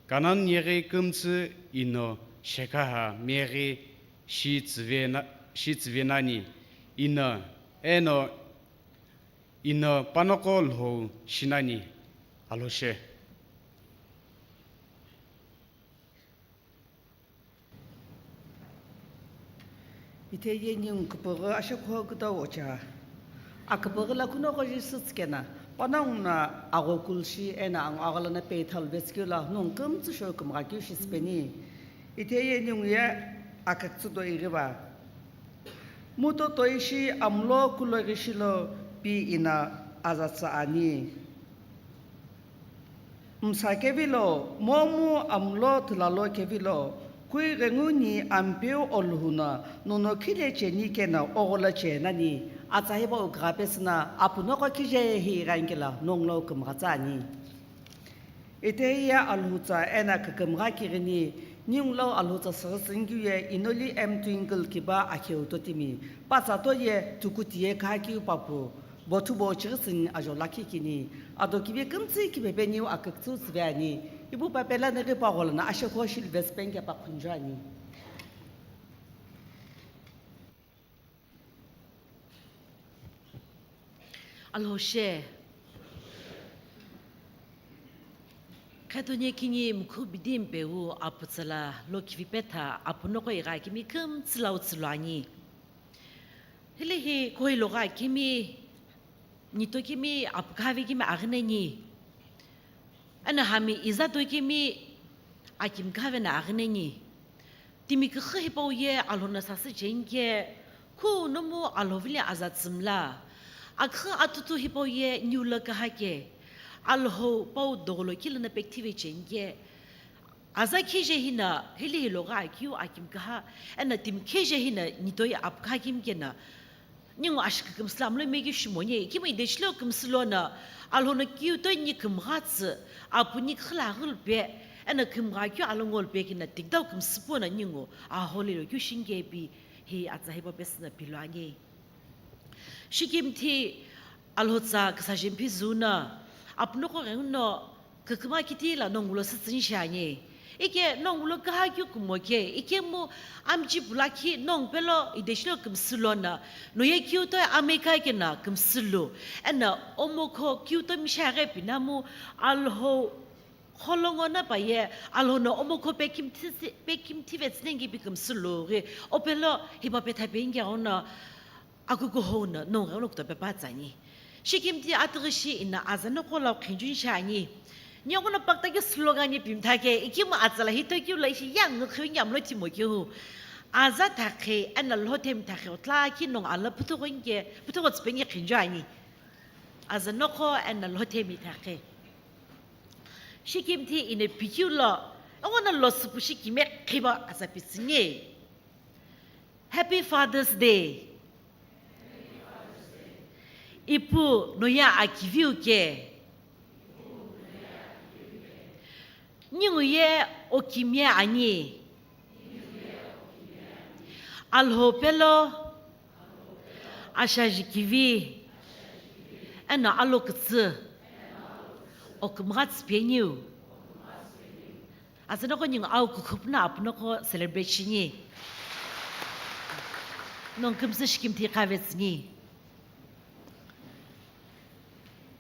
Kanan yeghi kümtsü ino shekhaha meghi shi tsüve na-, shi tsüve nani, ino eno ino panoqo lhou shi nani. Alhou she. Ithe ye ningu küpüghü ashekhughü kütau ocha. Aküpüghü lakhuno ghoji sütskena, panongu no agho kulshi eno angu aghalana peithalu vetskeu lo nungu kümtsü shou kümgha keu shi süpeni. Ithe ye ningu ye akütsü do ighiva. Muto toishi amulo kuloghi shilo pi ina azatsü ani. Msa kevilo, momu amulo thulalo kevilo, kui ghenguni Ampeu Olhou no nono khile cheni keno ogholo che nani, atsa hipau kugha pesüna apunoqo kije hi ighanikela nongulo kümgha tsü ani. Ithe ye Alhou tsa eno kükümgha kighini, ningulo Alhou tsa süghüsünikeu ye inoli M Twinkle kiba akheu totimi, patsa to ye tukuti ye khakeu papu, bothubo chighitsüni ajo lakhi kini, ado kivi kümtsü kipepe niu akütsü tsüve ani, ipu papela neghi paghola no ashekho shilve süpeni kepa khunju ani. Alhou she. Khetoni kini mkhu bidi mpeu apütsala lo kivi petha apunoqo igha kimi kümtsü lau tsülu ani. Hile hi kuhilo gha kimi, nito kimi, apukhavi kimi aghineni. Eno hami iza toi kimi akimkhave no aghineni. Timi küxü hipau ye Alhou no sasü cheni ke, khunomu Alhou vile azatsü mla. Aküxü atutu hipau ye niu lo kaha ke, Alhou pau dogolo kilo no pekthive cheni ke. Aza khije hino hili hilo gha akeu akimkaha, eno timi khije hino nitoi apukha akimi keno, ningu ashikükümsü lo amlo mekeu shimoni, ikemu idechilo kümsü lono, Alhou no kiu toi ni kümgha tsü, apu ni küxü lo aghülu pe, eno kümgha keu alo ngolu pe keno tikdau kümsü puno ningu aholilo keu shinike pi hi atsa hipau pesü no pilo ani. Shikimthi Alhou tsa küsaje mphi züno, apunoqo ghenguno küküma kiti lo nongulo sütsüni shiani. Ike nongulo kaha keu kumo ke, ikemu amji pulakhi nongu pelo idechilo kümsü lono, no ye kiu toi ameka keno kümsü lu. Eno omokho kiu toi mishaghi pinamu Alhou Kholongo na paye, Alhou no omokho pekimthi-, pekimthive tsünengi pi kümsü lughi, opelo hipa petha pengighi aghono, akukuhou no nongu ghenguno kutope pa tsü ani. Shikimthi atughi shi ino aza noqo lo khenjuni shiani. Nighono pakta keu slogan ye pimtha ke, ikemu atsa lo hitoi keu lo ishi yangu khiu nyamulo thimo keu. Aza thakhi eno Lhothemi thakhi otla ki nongu alo puthugho inke, puthugho tsüpeni khinjo ani. Aza noqo eno Lhothemi thakhi. Shikimthi ino pikeu lo, ongono lo süpu shikime khibo aza pitsüni. Happy Father's Day. Ipu noye akiviu ke. Ningu ye okimye ani. Alhou pelo ashaji kivi eno alo kütsü okümgha tsüpeniu. Azü noqo ningu au kukhu puno apu noqo celebrate shini. Nongu kümsü shikimthi iqavetsüni.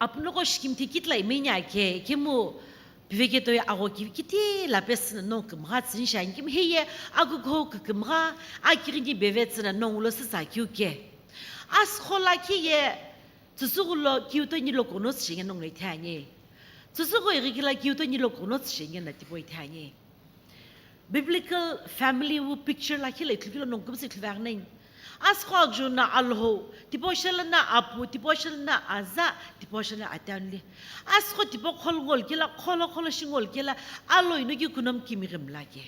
Apu noqo shikimthi kitila imeni ake, ikemu piveke toi agho ki-, kitila pesü no nongu kümgha tsüni shiani, ikemu hiye akukho kükümgha akighini bevetsü no nongu lo süsa keu ke. Asüqo lakhi ye tsütsüghu lo kiuto nilo kono tsüshenge nongu lo ithi ani. Tsütsüghu ighikila kiuto nilo kono tsüshenge no tipau ithi ani. Biblical family wu picture lakhi lo ithulu kilo nongu kümsü ithulu veghi nani. Asüqo aküjo no Alhou, tipau shelo no Apu, tipau shelo no Aza, tipau shelo no Ate Anuli. Asüqo tipau kholo ngolu kela, kholo kholo shi ngolu kela, alo ino ki kunom kimi ghimla ke.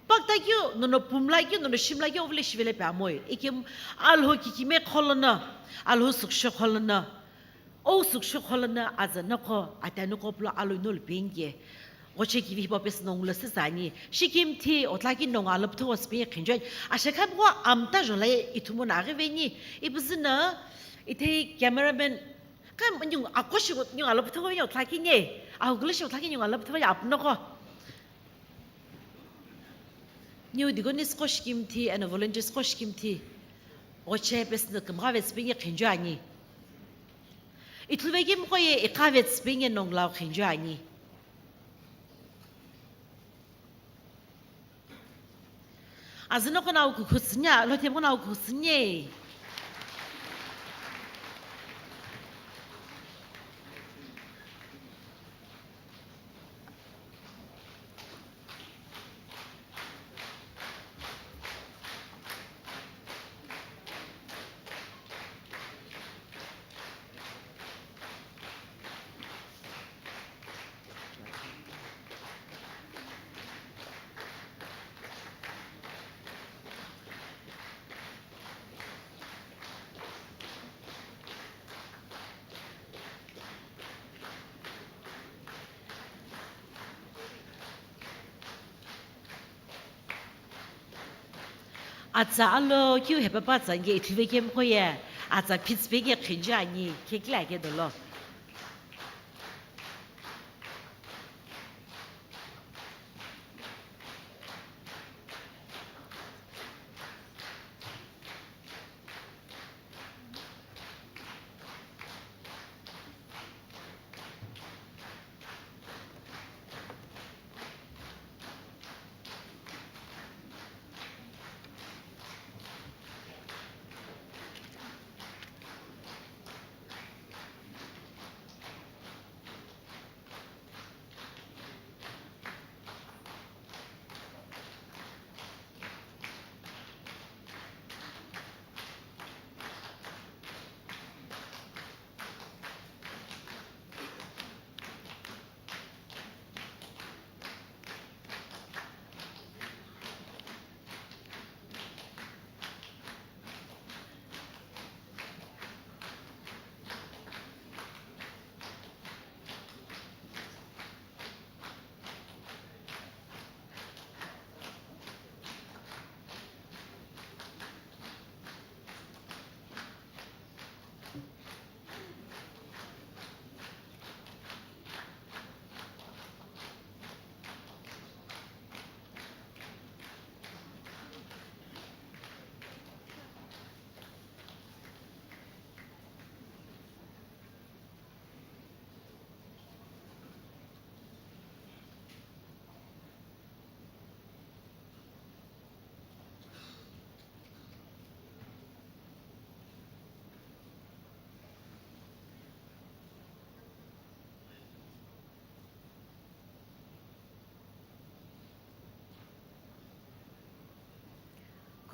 Pakta keu nono pumla keu nono shimla keu ovule shivele pe amoi. Ikemu Alhou kikime kholo no, Alhou sükusho kholo no. Ou sükusho kholo no aza noqo, Ate Anuli qo pulo alo ino lu peni ke. Ghoche kivi hipau pesü nongu lo süsa ani. Shikimthi otla ki nongu alo puthugho tsüpeni khinjo ani. Ashe khami qo amta jola ye ithumu no aghiveni. Ipüzü no ithi cameraman. Khami ningu akoshi ningu alo puthugho veni otla ki nye. Ahukulo shi otla ki ningu alo puthugho veni apu noqo. New deaconess qo shikimthi eno volunteers qo shikimthi ghoche pesü no kümgha vetsüpeni khinjo ani. Ithulu vekemiqo ye iqa vetsüpeni nongu lo khinjo ani. Azü noqo no au kukhu tsüni, Lhothemi qo no au kukhu tsüni. Atsa alo keu hepa pa tsa nge ithulu vekemiqo ye atsa phitsüpeni khinjo ani khekile ake dolo.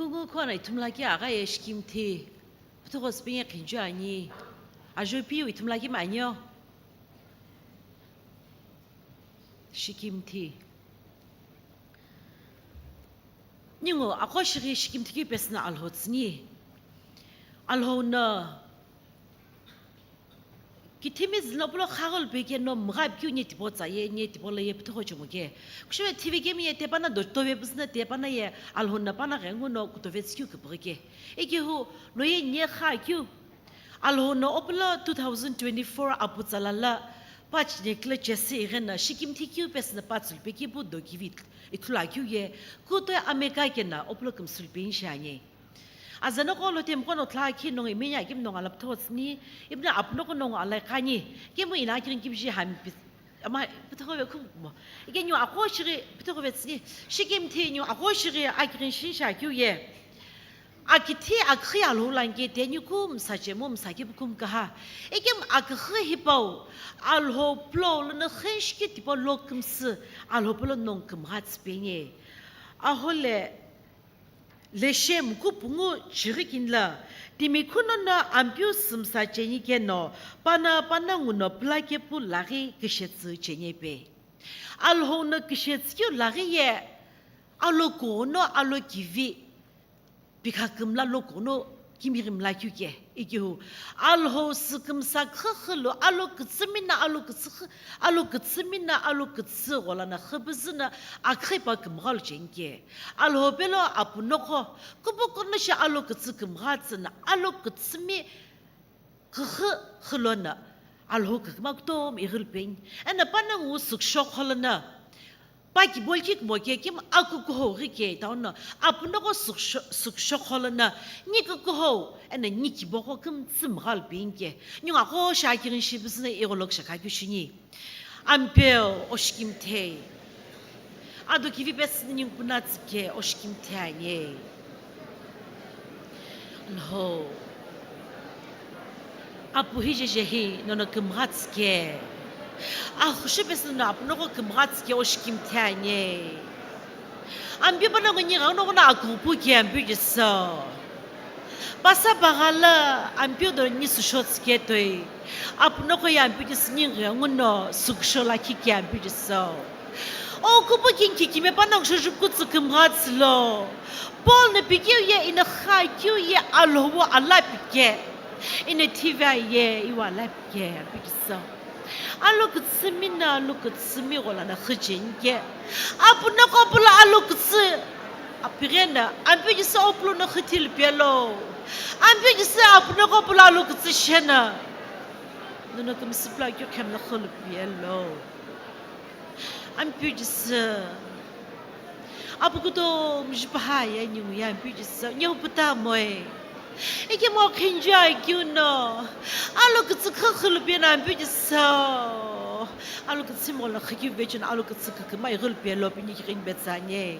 Kungu khona ithumlaki agha ye shikimthi. Püthüghosü pinge khinju ani. Ajo piu ithumlaki manyo. Shikimthi. Ningu aqo shighi shikimthi keu pesü na Alhou tsüni. Alhou no kithimi zülo pulo khagol peke no mgha pikeu nye tipau tsa ye, nye tipau lo ye püthügho chomo ke. Kushive T V kemi ye tepana do, tove püsü na tepana ye Alhou no pana ghengu no kutove tsükeu küpüghi ke. Ekehu lo ye nye kha keu. Alhou no opulo two thousand twenty-four apu tsala la pa chinekile chesi ighi na shikimthi keu pesü na pa tsülpe kipu do kivi ithulu akeu ye. Kutoi ameka kena opulo kümsülpe inshi ani. Azanoko lo temqo no thla khi nongo imenya kim nongo alap thotsni, ibna apnoko nongo alai khani, kemu ina kirin kibji hampi, ama püthüghove khum mo. Ike nyu aqo shighi püthüghove tsüni, shikimthi nyu aqo shighi akirin shinsha keu ye. Akithi akhi Alhou lanke te nyu kum sa chemu msa ki kum kaha. Ikem akhi hipau, Alhou pulo lo na khinshiki tipau lo kümsü, Alhou pulo nong kümgha tsüpenye. Ahole, Leshem kupungu chighi kinla, timi khunono Ampeu sümsa cheni keno, pana panangu no püla kepu laghi kishetsü cheni pe. Alhou no kishetsü keu laghi ye, alo kono alo kivi, pikha kümla lo kono kimighi mla keu ke. Ikihu, Alhou sükümsa khükhü lo, alo kütsü mina, alo kütsü khü, alo kütsü mina, alo kütsü gholana khübüzü na akhi pa kümgha lo chenke. Alhou pelo apunoko, kupukuno shi alo kütsü kümgha tsü na, alo kütsü mi khükhü khülo na, Alhou kükma kutomo ighil peng. Ena panangu süksho kholo na, Pa kibolki kumo ke kim akukuhou ghi ke taono, apunoko süksho-, sükshokholo na, ni kukuhou, ena ni kiboko kümtsü mghal ping ke, ningu aqo shakirin shibisüna igholok shakha keu shini. Ampeu, oshikimthei. Ado kivi pesüni ningu puna tsike, oshikimthei anye. Alhou. Apu hi jeje hi nono kümgha tsike. Akhushu pesü nono apunoko kümgha tsike oshikimthei anye. Ampeu panongu ni gha nono akupu ke Ampeu Jisü. Pasa baghala Ampeu do ni süsho tsike toi. Apunoko ye Ampeu Jisü ni gha nguno süksho lakhi ke Ampeu Jisü. O kupu kinki kime panongu shojupku tsü kümgha tsülo. Paul no pikeu ye ina kha keu ye Alhou ala pike. Ina thiva ye iwa ala pike, Ampeu Jisü. Alo kütsü mina, alo kütsü mi gholana khüchenke. Apunoko pulo alo kütsü. Apirena, Ampeu Jisü opulo no khüthil pielo. Ampeu Jisü apunoko pulo alo kütsü shena. Nono kümsüpla kyo khemla kholu pielo. Ampeu Jisü. Apu kutomo jupaha ye ningu ye Ampeu Jisü. Nyehu puta moe. Ike mo khinja keu no. Alo kütsü khükhü lu pena Ampeu Jisü. Alo kütsü mo la khiki vechun alo kütsü küküma ighil pelo pini kirin betsanye.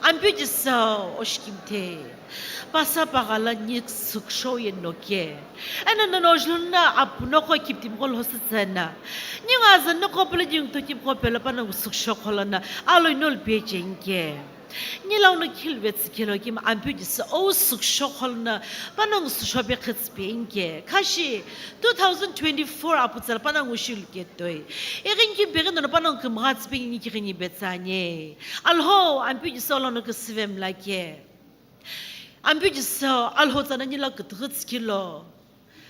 Ampeu Jisü, oshikimthei. Pasa paghala ni süksho ye noke. Eno nono jlunna apunoko kiptimko lhosütsena. Ningu azanoko pula ningu to kipko pelo panongu sükshokholo na, alo inol pechenke. Nilauno khilve tsükelo kim Ampeu Jisü o sükshokholo na, panongu süshobe khitspenke. Khashi, two thousand twenty-four aputsala panongu shilu ketoi. Irin ki beri nono panongu kümgha tspengi ni kirini betsanye. Alhou, Ampeu Jisü olono küsüve mlake. Ampeu Jisü, Alhou tsana nila kütüghü tsükilo.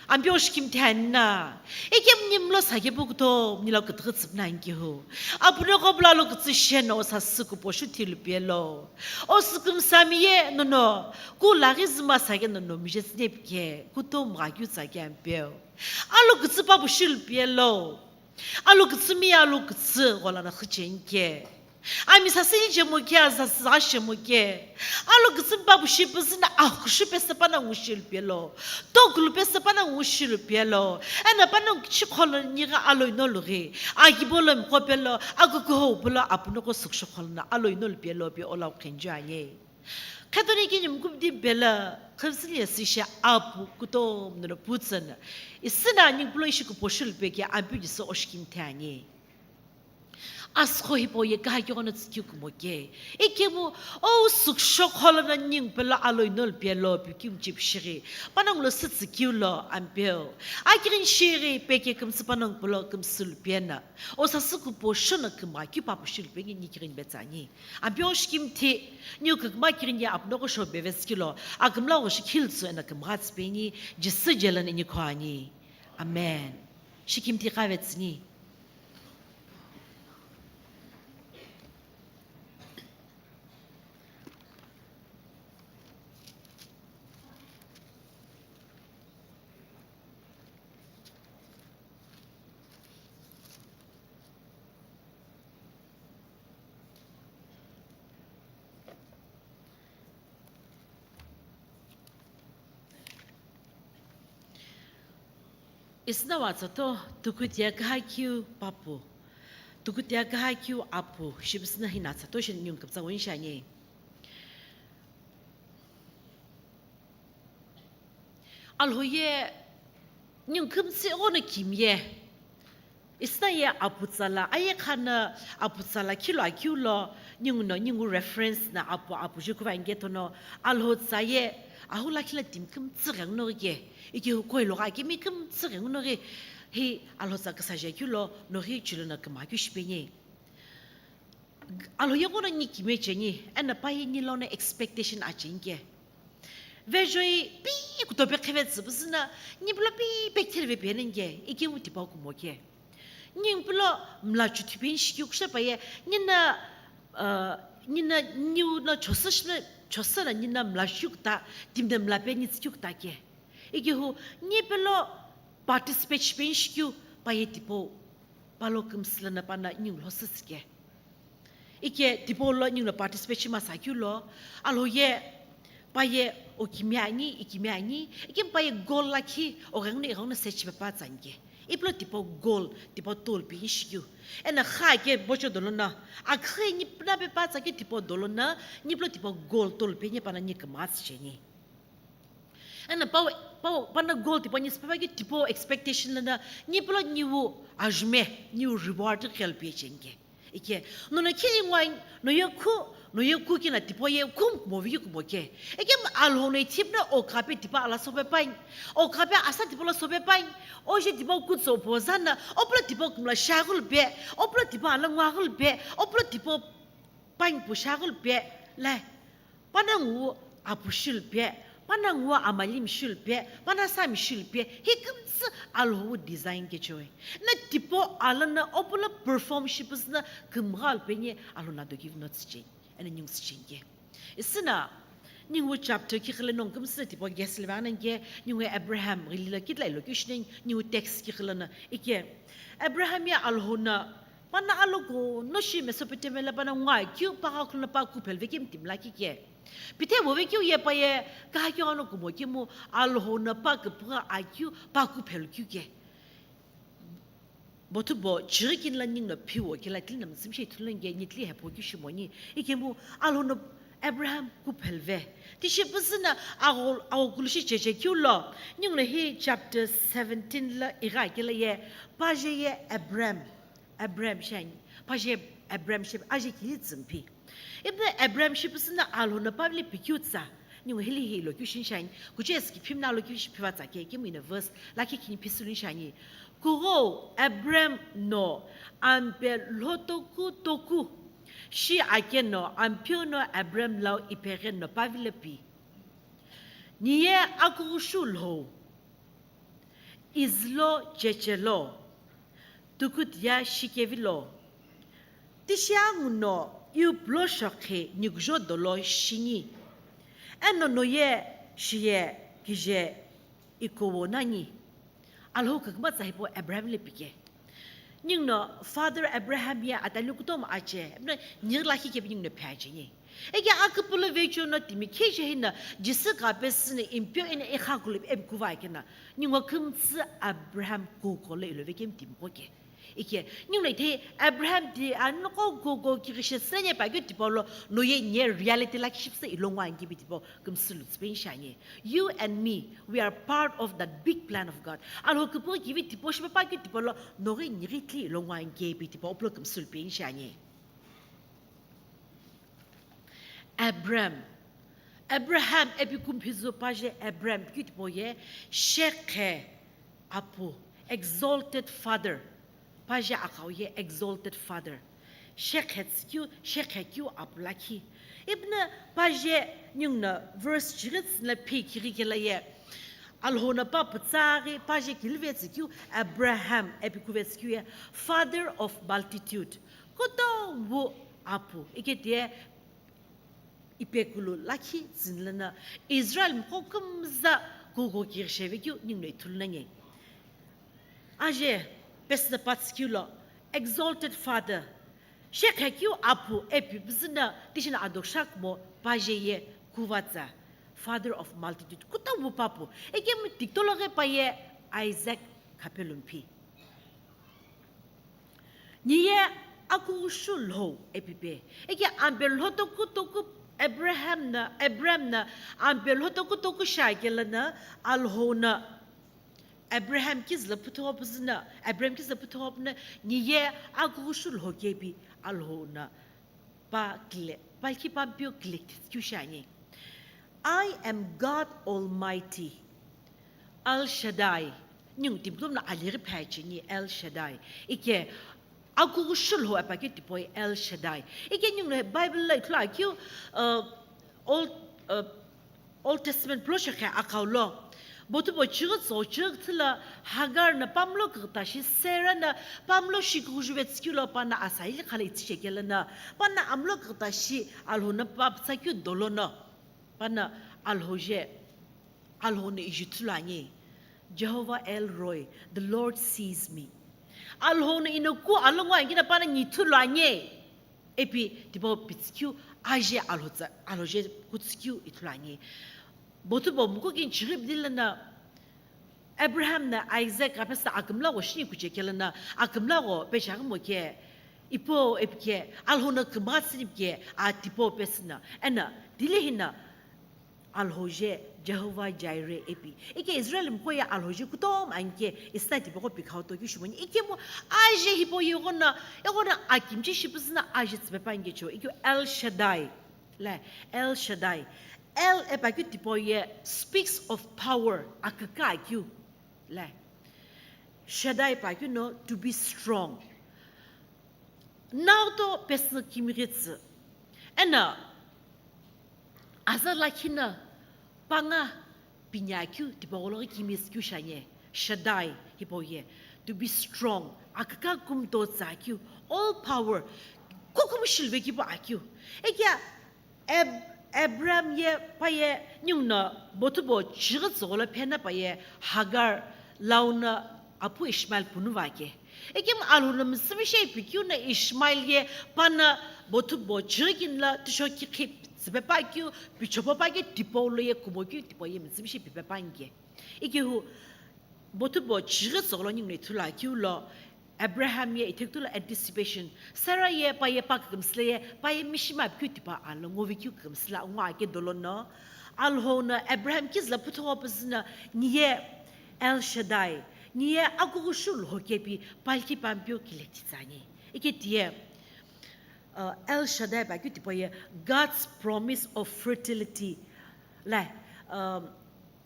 Ampeu oshikimthei ani na. Ikem nimlo sake pukuto nila kütüghü tsüpna ankehu. Apunoko pulo alo kütsü sheno o sasü kuposhu thilu pielo. O sükümsami ye nono. Ku laghi züma sake nono mije tsüne pike. Kuto mgha kyu tsake Ampeu. Alo kütsü papu shilu pielo. Alo kütsü mi alo kütsü gholana khüchenke. Ami sasü ijemoke, azasü ashemoke. Alo kütsü mi papu shi püzüna akhushu pesü panongu shilu pielo. Tokulu pesü panongu shilu pielo. Ena panongu kichikholo nigha alo inolughi. Agibolo mkopelo, akukuhou pulo apunoko sükshokholo na alo inolu pielo pi olau khenju aye. Khetoni kini mkupdi bela khivsili yasisha apu kutomo nono putsana. Isina ningu pulo ishi kuposhulu peke Ampeu Jisü oshikimthei ani. Asüqo hipau ye kühakighono tsükeu kumo ke. Ikemu, o sükshoqho lono ningu pelo aloi nolu pelo pikeu mchipshighi. Panongu lo sütsükeu lo ampeu. Akighini shighi peke kümsü panongu pelo kümsü lupena. O sasü kupo shono küma kipa pushi lupeni nikighini betsani. Ampeu shikimthi, niu kükma kighini ye apno ko shobe vetsikilo. Akümla ko shikhiltsu ena kümgha tsipeni, Jisü jelo nini khoani. Amen. Shikimthi kavetsini. Isna watsato, tukutia kühakeu papu. Tukutia kühakeu apu. Shibisna hina tsato shin nyung kaptsa win shani. Alhoye, nyung kümtsi ono kimye. Isna ye apu tsala, aye khana apu tsala khilo akeu lo, ningu no, ningu reference na apu, apu jukuva inge tono, alho tsa ye, ahu la khila tim kümtsi ghengu no ke, ike hu koi lo ga kimi kümtsi ghengu no ke, hi alho tsa kasa je keu lo, no hi chulo na kama keu shipeni. Alho ye kono ni kime cheni, ena pa ye ni lono expectation acheni ke. Vejoi pi kutope khevetsü püsüna, ni pelo pi pektheri ve penen ke, ikemu tipau kumo ke. Ni pelo mla chuthi pen shikeu kusha pa ye, ni na, uh, ni na niu na chosa shina, chosa na ni na mla shikeu kuta, timde mla pe ni tsikeu kuta ke. Ikehu, ni pelo participate shipen shikeu pa ye tipau, palo kümsü lana pana ni lhosü tsike. Ike tipau lo ningu lo participate shima sakeu lo, alho ye pa ye o kimi ani, i kimi ani, ike pa ye goal lakhi o ghenguno i ghenguno set shipe pa tsanike. Iplo tipau goal, tipau tolu pe shikeu. Ena kha ke bocho dolo na, akhe ni pna pe pa tsake tipau dolo na, ni plo tipau goal tolu pe ni pana ni kümats cheni. Ena pau, pau, pana goal tipau ni sipapa ke tipau expectation lana, ni plo niu ajume, niu reward khel pe chenge. Ike, nono khili ngwai, no ye khu, no ye khu kina tipau ye khum kumo vi kumo ke. Ike alho no ithip na o kape tipa ala sope pain, o kape asa tipau la sope pain, o je tipau kutso po zana, o plo tipau kumla shagul pe, o plo tipau ala ngwagul pe, o plo tipau pain pu shagul pe, lai. Panongu apu shilpe, panongu amalim shilpe, panasami shilpe, hi kümtsü alhowu design kechoe. Na tipau alana opula perform shipüsüna kümghal penye alhona do give notes chen, ena ningu sichenge. Isina, ningu chapter kikhile nong kümsüna tipau guess le vana nge, ningu Abraham, gilila kitla ilo kishne, ningu text kikhile na, ike, Abraham ya alhona, pana aloko, no shi Mesopotamia la pana ngwa kyu, paka khulna pa kupel vekim timla kike. Pithe bo vekeu ye pa ye, kahakyo ano kumo kimu, alhona pa kupra akyu, pa kupel kyu ke. Bothu bo, chirikin la ning no piwo, kila tili na mzimshe tulenge, nitli hepo kyu shimoni, ikemu, alhona Abraham kupel ve. Tishi püsüna, ago, ago kulushi cheche kyu lo, ning no hi chapter seventeen la, iga kila ye, pa je ye Abraham. Abraham shani, pa je Abraham shi, aje kili tsümpi. Ibe Abraham shi püsüna alhona pavile pikyu tsa. Ningu hili hi location shani, kuche eski phimna location phiva tsa ke, kemu ina verse, lakhi kini phisulu shani. Kuro Abraham no ampe lhotoku toku. Shi ake no ampio no Abraham lau ipeghe no pavile pi. Niye akuru shu lho. Izülo chechelo, tukut ya shikevilo, tishia nguno iu plo shokhe nikujo dolo shini, eno noye shiye kije ikowo nani. Alhou kakma tsa hipau Abraham le pike. Ninguno Father Abraham ye ataliu kutomo ache, emna nighi lakhi kepe ninguno phe ache ni. Eke aküpülü vecho no timi kheje hina, Jisü kapesü no impio ina ikha kulu emkuva kena, ningo kümtsü Abraham kukolo ilo vekemi timi koke. Ike, ninguno ithei Abraham ti anoko gogo kirishe sene pa keu tipau lo, no ye nye reality lakhi shipüsü ilo ngo anke ipi tipau kümsü lütsüpeni shiani. You and me, we are part of that big plan of God. Alhou küpüghi kivi tipau shipe pa keu tipau lo, no ghi nighi thili ilo ngo anke ipi tipau pulo kümsü lüpeni shiani. Abraham. Abraham, ipi kumphizu paje Abraham, keu tipau ye, shekhe apu, exalted father. Paje akhau ye, exalted father. Shekhe tsükeu, shekhe keu apu lakhi. Ipi na paje ninguno verse chighi tsüna phi kighi kela ye. Alhou no pa pütsaghi, paje kilive tsükeu, Abraham, ipi kuve tsükeu ye, father of multitude. Kutomo wu apu, ike tiye ipekulu lakhi tsünlana Israel mkho kümza gogo kirisheve keu ninguno ithulu nani. Aje pesüna pa tsükeu lo, exalted father, shekhe keu apu ipi püzüna tishina adoksha kumo paje ye kuvatsa, father of multitude, kutomo wu pa pu, ikemu tikitolo ghi pa ye Isaac khapelumpi. Niye akughushulhou ipi pe. Ike ampe lhotoku toku Abraham na, Abraham na ampe lhotoku toku shakela na Alhou na Abraham kizüla püthogho püzü na, Abraham kizüla püthogho püna niye akughushulhou kepi Alhou na pa kile, palki pampeu kile keu shiani. I am God Almighty, El Shaddai. Ningu timi kutomo no alighi phe cheni El Shaddai. Ike akughushulhou ipi keu tipau El Shaddai. Ike ninguno Bible lo ithulu akeu, uh, Old, uh, Old Testament pulo shekhe akhau lo. Bothu bo chighi tso chighi thila Hagar na pamlo kughuta shi, Sarah na pamlo shi kughujuve tsükeu lo, pana asa ili khala itsüche kela na, pana amlo kughuta shi Alhou na pa pütsa keu dolo no, pana Alhou je, Alhou no iji thulu ani. Jehovah El Roi, the Lord sees me. Alhou no ino ku alo ngo ani na pana ni thulu ani. Ipi tipau pitsükeu aje Alhou tsa, Alhou je kutsükeu ithulu ani. Bothu bo muku kini chighi bidi lana Abraham na Isaac apesa akümla gho shini kuche kela na akümla gho pecha mo ke ipo ipi ke Alhou no kümgha tsüni ke a tipau pesü na. Ena dile hina Alhou je Jehovah Jireh ipi. Ike Israel mkho ye Alhou je kutomo anke isna tipaqo pikhau to keu shimoni. Ikemu aje hipau ye ighono, ighono akimchi shipüzü na aje tsüpe pa anke cho. Ikemu El Shaddai. Le, El Shaddai. El ipi keu tipau ye speaks of power, aküka keu. Le. Shaddai ipi keu no to be strong. Nau to pesü kimighi tsü. Ena aza lakhi na panga pinya keu tipau lo ghi kimi tsükeu shiani. Shaddai hipau ye to be strong, aküka kumto tsa keu, all power, kukumu shilve kipu akeu. Ike Ab-, Abraham ye pa ye ninguno bothu bo chighi tsügholo phena pa ye Hagar lau no apu Ishmael punu va ke. Ikemu Alhou no mütsümishei pikeu no Ishmael ye pana bothu bo chighi kini la tüsho kikhi tsüpe pa keu, pichopo pa keu tipau lo ye kumo keu tipau ye mütsümishei pipe pa anke. Ikehu bothu bo chighi tsügholo ninguno ithulu akeu lo Abraham ye ithekutula anticipation. Sarah ye pa ye pa kükümsüle ye pa ye mishima pikeu tipa alo ngovi keu kükümsüla ngo ake dolo no. Alhou no Abraham kizüla püthogho püzü na niye El Shaddai, niye akughushulhou kepi palki pampeu kile titsani. Ike tiye, uh, El Shaddai ipi keu tipau ye God's promise of fertility. Lai, um,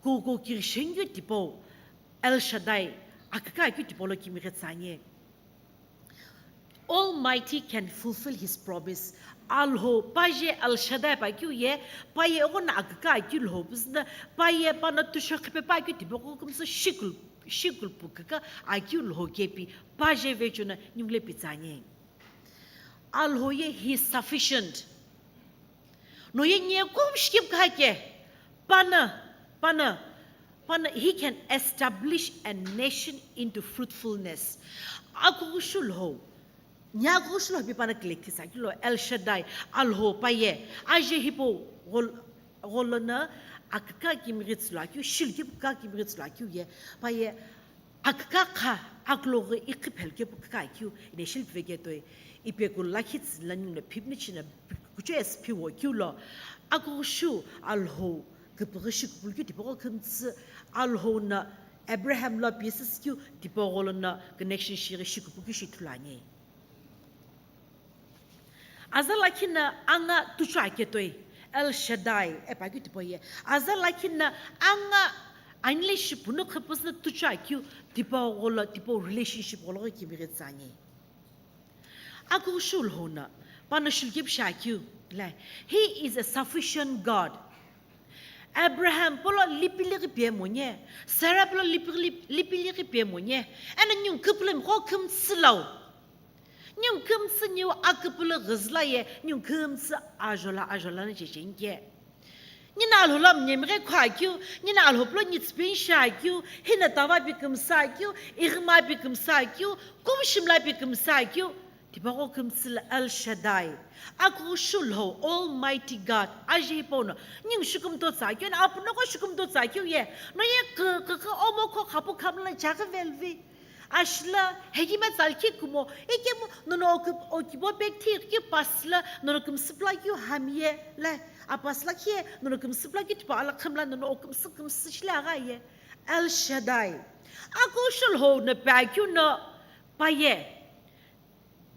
gogo kirishen keu tipau El Shaddai aküka keu tipau lo kimighi tsani. Almighty can fulfill his promise. Alhou paje El Shaddai ipi keu ye, pa ye ighono aküka keu Lhou püzü na, pa ye pano tüsho khipe pa keu tipaqo kümsü shikul, shikul pu kükha akeu Lhou kepi, paje vecho no ningu le pitsani. Alhou ye he is sufficient. No ye nye kum shikip kha ke, pana, pana, pana, he can establish a nation into fruitfulness. Akughushulhou, nye akughushulhou pi pana kile kisa keu lo El Shaddai, Alhou pa ye, aje hipau ghol-, gholo no aküka kimighi tsülu akeu, shilu kipka kimighi tsülu akeu ye, pa ye, Akükha kha, akuloghi iqhiphelu kepu kükha keu, ine shilpiveketoi, ipeku lakhi tsüni la ninguno phipni china kuchou esi phiwo keu lo, akughushou Alhou küpüghü shikupulu keu tipaqo kümtsü, Alhou no Abraham lo pieces keu tipaqo lono connection shighi shikupu keu shi ithulu ani. Aza lakhi no anga tuchu aketoi, El Shaddai, epa keu tipau ye. Aza lakhi no anga anile shipunu qhüpüsü no tuchu akeu, tipaqo lo, tipau relationship gholo ghi kimighi tsü ani. Akughushou Alhou no, pano shilkepu shi akeu, le, He is a sufficient God. Abraham polo lipili ghi pie monye, Sarah polo lipili, lipili ghi pie monye, eno ningu küpülümi qo kümtsü lau. Ningu kümtsü niu aküpülü ghüzü la ye, ningu kümtsü ajola, ajola no checheni ke. Nino Alhou lo mnyemghe kho akeu, nino Alhou polo nitsüpeni shi akeu, hino tava pi kümsü akeu, ighima pi kümsü akeu, kumshimla pi kümsü akeu, tipaqo kümtsü lo El Shaddai. Akughushou Alhou, Almighty God, aje hipau no, ningu shikümtotsa akeu, no apuno qo shikümtotsa akeu ye, no ye kü, kü, kü, omo kho khapu khamla chaghi velvi. Ashila, hekime tsalkhi kumo, ikemu nono oki-, okibo pekthi ki pasla, nono kümsüpla keu hamiye, le, apasla khe, nono kümsüpla keu tipau ala khamla, nono okümsü kümsü shile agha ye. El Shaddai. Akughushou Alhou no pa keu no, paye.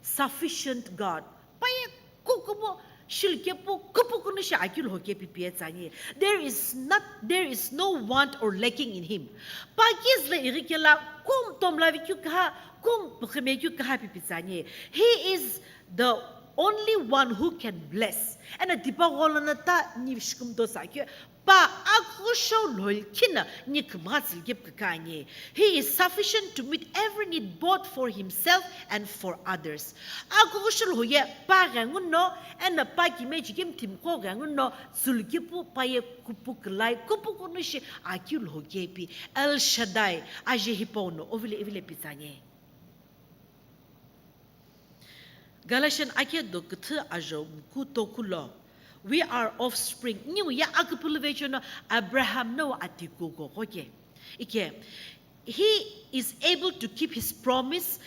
Sufficient God. Paye kukumo shilkepu kupukuno shi akeu Alhou kepu pie tsü ani. There is not, there is no want or lacking in him. Pa kizü lo ighi kelo kumtomlavi keu kaha, kumpükhime keu kaha pipi tsü ani. He is the only one who can bless. Eno tipaqo lono ta ni shikümtotsa keu, pa akughushou Alhou likhi no ni kümgha tsülkepu kükha ani. He is sufficient to meet every need both for himself and for others. Akughushou Alhou ye pa ghenguno, eno pa kimeji kemu timiqo ghenguno, tsülkepu paye kupu külai, kupukuno shi akeu Alhou kepu, El Shaddai, aje hipau no, ovile, ivile pi tsü ani. Galatian akhe do küthü ajo muku toku lo, we are offspring. Ningu ye aküpülü vecheono Abraham no atiku gogo ke. Ike, he is able to keep his promise.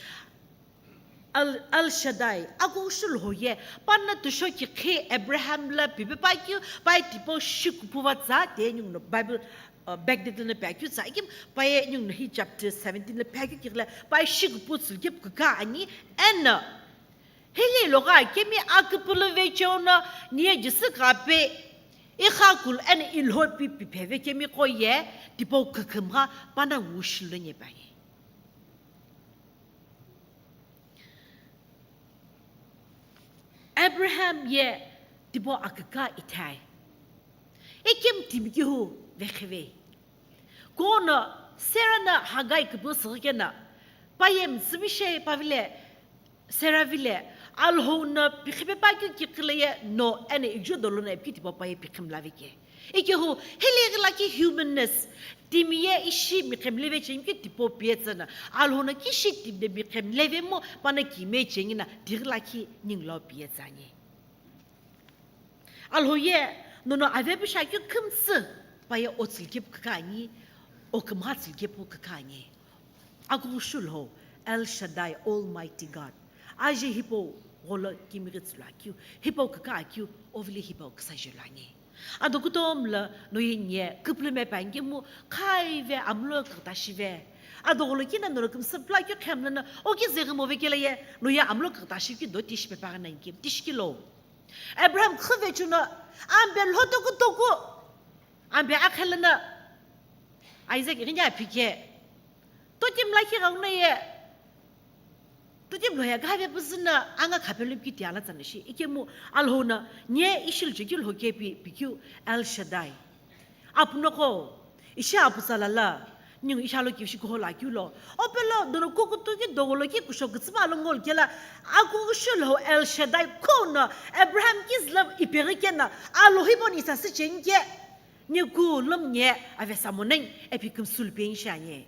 El, El Shaddai, akughushou Alhou ye, pano tusho kikhi Abraham lo pipe pa keu, pa tipau shikupu va tsü, te ninguno Bible, uh, backdate lono pa keu tsü, ikim paye ninguno hi chapter seventeen lo pa keu kikhi lo, pa shikupu tsülkepu kükha ani, eno, hile lo gha kemi aküpülü vecheono, niye Jisü kape, ikhakulu eno Alhou pi pipheve kemiqo ye, tipau kükümgha pano wushi lo nye pa ye. Abraham ye tipau akükha ithai. Ikemu timi kihu vekhevei. Kuno Sarah no Hagai küpüsüghi keno, paye mütsümishei pavile, Sarah vile, Alhou no pikhipe pa keu kikhi lo ye no, eno ighi dolo no ipikeu tipau paye pikhimlave ke. Ikehu, hile ighi lakhi humanness, timi ye ishi miqhemleve cheni keu tipau pie tsü no, Alhou no kishi timi no miqhemleve mo, pano kime cheni no, tighi lakhi ningu lo pie tsü ani. Alhou ye, nono avepu shi akeu kümtsü, paye otsülkepu kükha ani, okümgha tsülkepu kükha ani. Akughushou Alhou, El Shaddai, Almighty God. Aje hipau gholo kimighi tsülu akeu, hipau kükha akeu, ovile hipau küsa jelu ani. Ado kutomo lo no ye nye küpülüme pa nkemu khaive amlo küküta shive. Ado gholo kina nono kümsüpla keu khemlono, oki zeghi move kelo ye, no ye amlo küküta shikeu do tishi pe pa ghi na nkemu, tishi kelo. Abraham khüve chuno, ambe lhotoku toku, ambe akhelono, Isaac ighi nya phike, totimi lakhi ghenguno ye, totimi loya gave püzüno, anga khapelo kiti ala tsana shi, ikemu Alhou no, nye ishi lo chekeu Alhou kepu, pikeu El Shaddai. Apuno qo, ishi aputsala lo, ningu ishi alo kivishi kuho lo akeu lo. Opelo, dono kukutu ki dogolo ki kusho kütsüma lo ngolo kelo, akughushou Alhou El Shaddai kuno, Abraham kizü lo ipeghi keno, Alhou hipau no isasü cheni ke, nye kulomu nye, ave samoneng, epi kümsülu peni shi ani.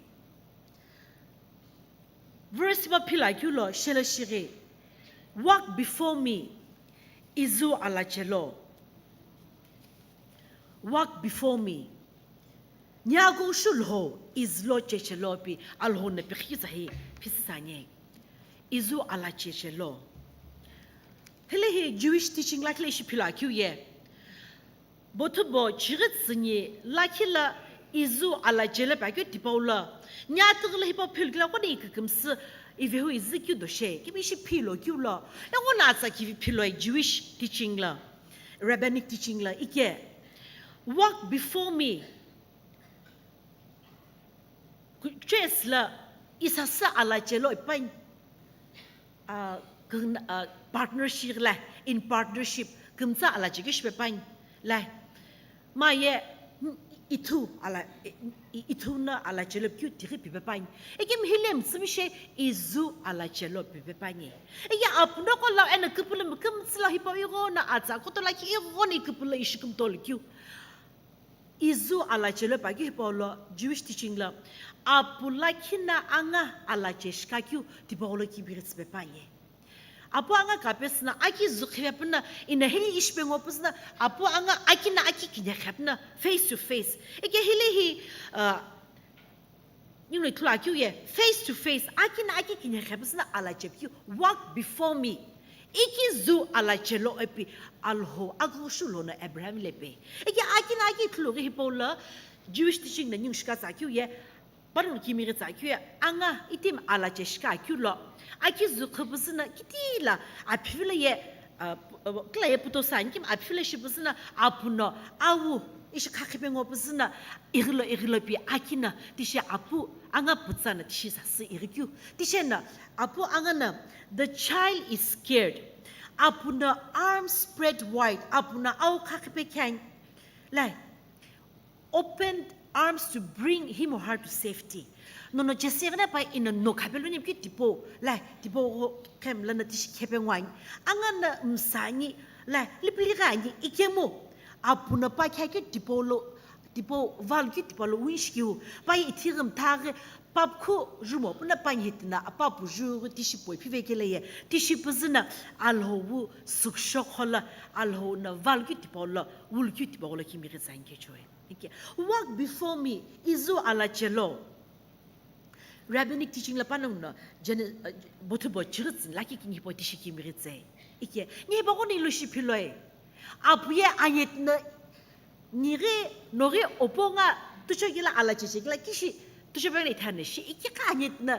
Verse hipau phila keu lo, shelo shighi, walk before me, izu alachelo. Walk before me. Nyaku shu lho, izu lo chechelo pi Alhou na pikhi tsa hi phisisa nye. Izu ala chechelo. Thele hi Jewish teaching lakhi le ishi philo akeu ye. Bothu bo chighi tsünyi lakhi la izu ala chele pa keu tipau la. Nya tighi la hipau philo kila kone ikikimsi ivehu izu keu doshe. Kimi ishi philo keu lo. Engo na atsa kivi philo Jewish teaching la. Rabbinic teaching la. Ike. Walk before me. Ku-, church la isasa ala chelo ipan, ah, kung-, ah, partnership la, in partnership, kümtsa ala chekeu shipe pan la. Ma ye, mm, ithu ala, i-, i-, ithu na ala chelo keu tighi pipe pan. Ekim hilem tsimi she izu ala chelo pipe pan ye. Eya apuno ko la ena kupulum kümtsi la hipa igo na atsa koto la ki igo ni kupula ishi kümtol keu. Izu ala chelo pa keu hipau lo Jewish teaching lo, apu lakhi na anga ala cheshika keu tipau lo kibiri tsüpe pa ye. Apu anga kapesü na aki zu khipe püna ina hini ishi pe ngo püsü na apu anga aki na aki kinya khipe püna face to face. Ike hile hi, uh, Ningu ithulu akeu ye, face to face, aki na aki kinya khepusü na ala chepikeu, walk before me. Iki zu ala chelo epi Alhou aghu shu lono Abraham lepe. Iki aki na aki ithulu ghi hipau lo Jewish teaching na ningu shika tsa akeu ye, panongu kimi ghi tsa akeu ye, anga itim ala cheshika akeu lo. Aki zu khepusü na kiti la aphi vilo ye, ah, pu-, ah, kila ye puto sa, nikim aphi vilo shipusü na apuno awu ishi khakhipe ngo püsü na, ighilo, ighilo pi aki na, tishi apu anga pütsa na tishi sasü ighikeu. Tishi na, apu anga na, the child is scared. Apu na arms spread wide, apu na au khakhipe khan. Lai, opened arms to bring him or her to safety. Nono cheseghi na pa ina no khapelo ni pi tipau, lai, tipau khem lana tishi khepe ngwani. Anga na msangi, lai, lipili gani, ikemu. Apu na pa khe keu tipau lo, tipau valu keu tipau lo winshi keu. Pa ye ithi ghi mtha ghi, papu khu jumo, puna pa nyetina, papu ju ghi tishi poi, phi vekele ye, tishi püzü na, Alhou wu suksho khola, Alhou na valu keu tipau lo, wulu keu tipau lo kimi ghi tsa nge choi. Okay. Walk before me, izu ala chelo. Rabbinic teaching la panongu no, Gene-, uh, bothu bo chighi tsünyi lakhi kini hipau tishi kimi ghi tse. Ike, nge hipau kone ilu shi philoi. Apu ye anyet na, nighi, noghi opo nga, tucho gila ala cheche gila kishi, tucho bang na ithane shi, iki ka anyet na,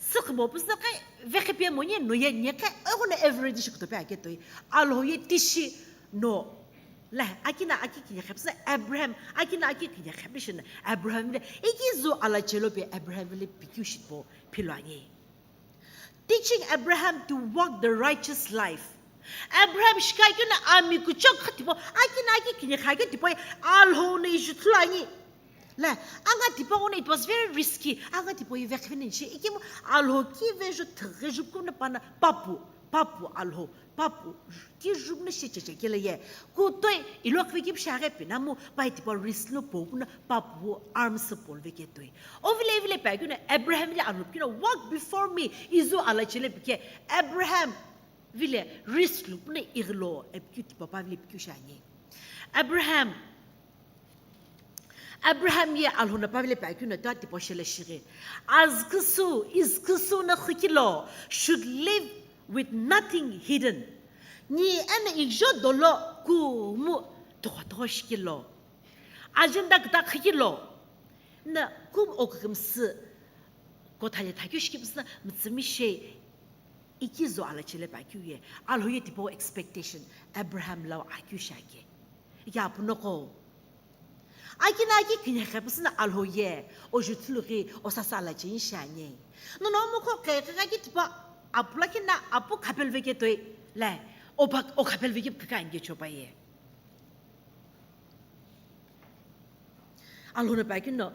sükhübo püsü na kai, vekhipe mo nye, no ye nye kai, ego na average shi kutope ake toi. Alhou ye tishi, no. La, aki na aki kinya khepusü na Abraham, aki na aki kinya khepusü na Abraham le, iki zu ala chelo pe Abraham le pikeu shipo philo ani. Teaching Abraham to walk the righteous life. Abraham shika keu na ami kuchok khatipo, aki na aki kinya kha keu tipau, Alhou na ishi thulu ani. La, anga tipau na it was very risky, anga tipau ye vekhipe ni shi, ikemu Alhou ki vejo thighi juku na pana papu, papu Alhou. Papu, ki jumna shi cheche kele ye. Kutoi, ilo kwe ki pshaghe pinamu, pai tipau risk lo po puna, papu arms polve ke toi. O vile, vile pa keu na, Abraham le alup keu na, walk before me, izu ala chele pike, Abraham, vile risk lo puna iglo, epikeu tipau pa vile pikeu shani. Abraham, Abraham ye Alhou na pa vile pa keu na ta tipau shele shighi. Azküsü, izküsü na khukilo, should live with nothing hidden. Ni ena ijo dolo kumu tokho tokho shikilo. Agenda kta khukilo. Na kum okükümsü kothale thakeu shikipsü na mütsümi shei iki zo ala chele pa keu ye. Alhou ye tipau expectation Abraham lau akeu shake. Iki apu noko. Aki na aki kinya khepusü na Alhou ye, o juthulu ghi, o sasa ala chin shani. Nono mo kho khe khe ki tipa apu lakhi na apu khapel veke toi, le, o pa, o khapel veke kika nge chopa ye. Alhou na pa keu no,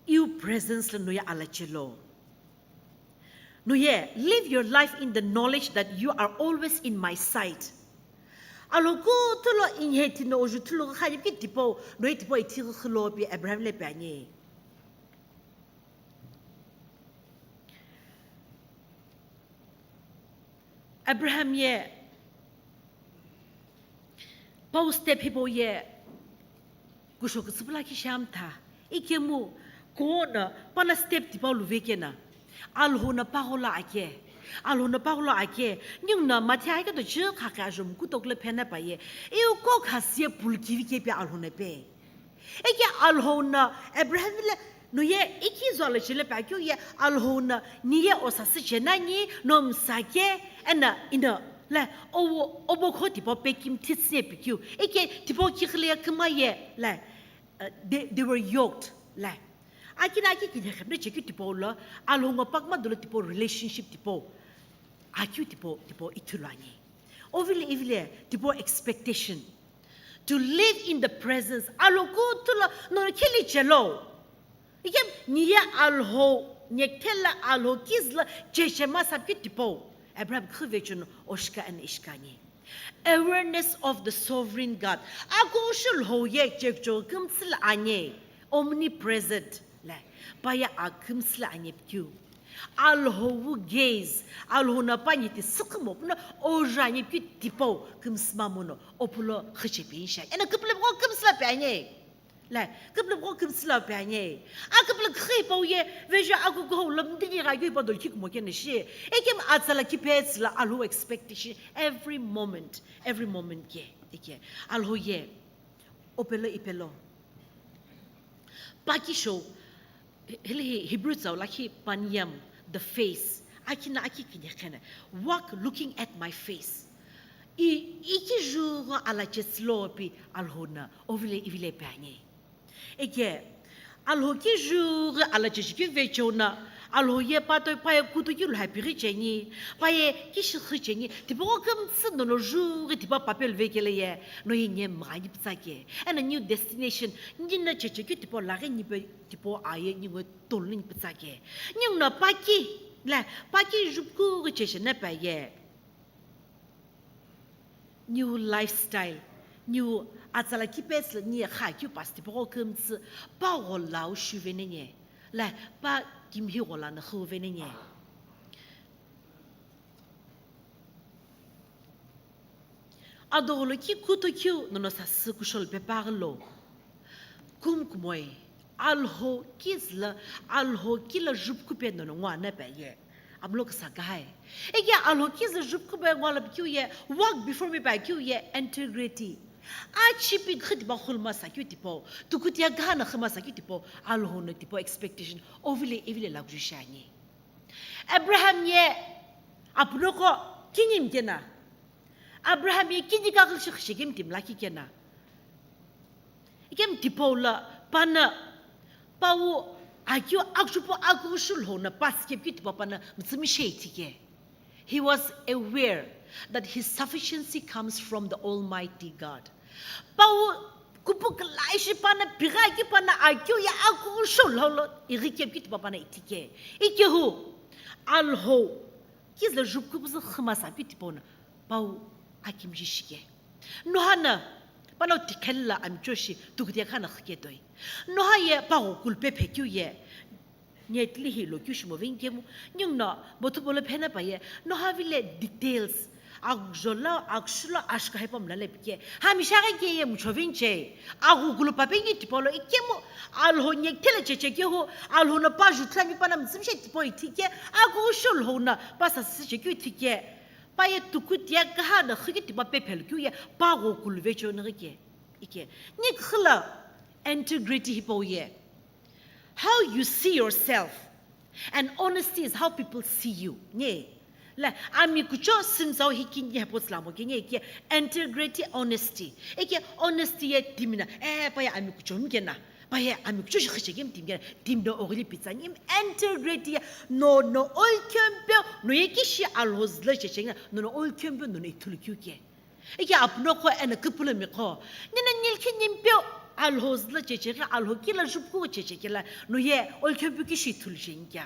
iu presence lo no ye ala chelo. No ye, live your life in the knowledge that you are always in my sight. Alhou kuthulo inhe tino oju thulo khani ki tipau, no ye tipau ithi khilo pi Abraham le pe ani. Abraham ye, pau step hipau ye, Kusho kütsüpü lakhi shi amtha, ikemu kuo no pana step tipau luve kena. Alhou no pagholo ake. Alhou no pagholo ake. Ningu no mathe aike to chü khakhe ajo mkutokule phena paye. Iu ko khasiye pulkivi kepi Alhou no pe. Eke Alhou no Abraham le no ye iki zo lo chile pa keu ye Alhou no ni ye osasü chenani no msake ena ino le owo obokho tipau pekim thitsne pikeu. Eke tipau kikhile ye küma ye le. Uh, they, they were yoked. Like, akina aki kine khemre chekeu tipau lo, Alhou ngo pakma dolo tipau relationship tipau. Akeu tipau, tipau ithulu ani. Ovile, ivile, tipau expectation. To live in the presence. Alhou kutulo, no khili chelo. Ikem, niye Alhou, nyektela Alhou kizla, cheche masap keu tipau. Abraham khüve chun oshka and ishkani. Awareness of the sovereign God. Akushu Lhou ye chekcho kümtsüla anye, omnipresent le, paye akümtsüla anye pikeu. Alhou gaze, Alhou no panye ti sükhümo puno oja anye pikeu tipau kümsüma mono, opulo khüche pe insha. Ena küpülü ko kümtsüla pe anye. Lai, küpülü ko kümtsüla pe anye. A küpülü khipau ye, vejo aku ko lo mdini ga yui pa dol kik mo kene shi. Ekem atsala ki pe tsila Alhou expectation every moment, every moment ke. Eke, Alhou ye, opelo ipelo. Paki show, he-, hele hi Hebrew tsau lakhi panyam, the face. Akina aki kine khene. Walk looking at my face. I, iki ju go ala chetslo pi Alhou no, ovile ivile pe anye. Eke, Alhou ki ju ghi ala cheche keu vecheo no, Alhou ye pato paye kutu ki lhai pighi cheni, paye ki shikhi cheni, tipau kümtsü no no ju ghi tipau papel vekele ye, no ye nye mghani pütsa ke. Ena new destination, ni no cheche keu tipau laghi ni pe tipau aye ni ngo tolu ni pütsa ke. Ni no paki, le, paki ju ku ghi cheche na paye. New lifestyle, new atsala kipesü ni kha keu past tipau kümtsü, pa ghola u shuve nenye, la pa kimhi ghola na khuve nenye. Adogolo ki kuto keu nono sasü kushol pe paglo. Kumkumoi, Alhou kizla, Alhou kila jupkupe nono ngwa na paye. Amlo kasa gai. Ege Alhou kizla jupkupe ngwa la keu ye, walk before me pa keu ye, integrity. Achipi khit ba khulma sa keu tipau, tukutia gana khama sa keu tipau, Alhou no tipau expectation, ovile ivile la kushani. Abraham ye, apno ko, kinim kena. Abraham ye kini ka gülshi khishigim tim laki kena. Ikem tipau la pana pau akeu akchupu akushu lhou na pas kep ki tipau pana mtsümi shei tike. He was aware that his sufficiency comes from the Almighty God. Pau kupu kalai shi pana piga ki pana akeu ya akushu lhou lo iri kep ki tipau pana itike. Ikehu Alhou kizla jupkupu zü khima sa keu tipau na pau akimji shike. Noha na, panau tikhel la amicho shi tukutia khana khike toi. Noha ye pagho kulpe phekeu ye. Niye tili hi lo keu shimo veni kemu, ningu no, bothu bolo phena paye, noha vile details, akjola, akshulo, ashka hepa mlale pike. Hamisha ke ye mucho veni che, agu kulu pape ni tipolo ikemu, Alhou nyek tele cheche kehu, Alhou no pa jutlani pana mtsimi she tipo itike, agu shul hou na, pa sa si che keu itike. Paye tukutia kaha na khiki tipa pephel keu ye, pa go kulu ve chonri ke. Ike, ni khila integrity hipau ye. How you see yourself and honesty is how people see you. Nye, la, ami kucho simzau hiki nye hepo tsla mo ke nye ke integrity, honesty. Eke honesty ye timina, eh, pa ye ami kucho mkena, pa ye ami kucho shi khishe ke mtim kena, tim do ogili pizza nyim integrity ye, no, no, ol kempe, no ye kishi Alhou zla che chenga, no, no, ol kempe, no, no, ithulu kyu ke. Ike apno kho ena küpülümi kho. Nina nilkhi nimpeu Alhou zla cheche khe, Alhou kila jupku cheche kela, no ye olkhempu kishi thulu chenkya.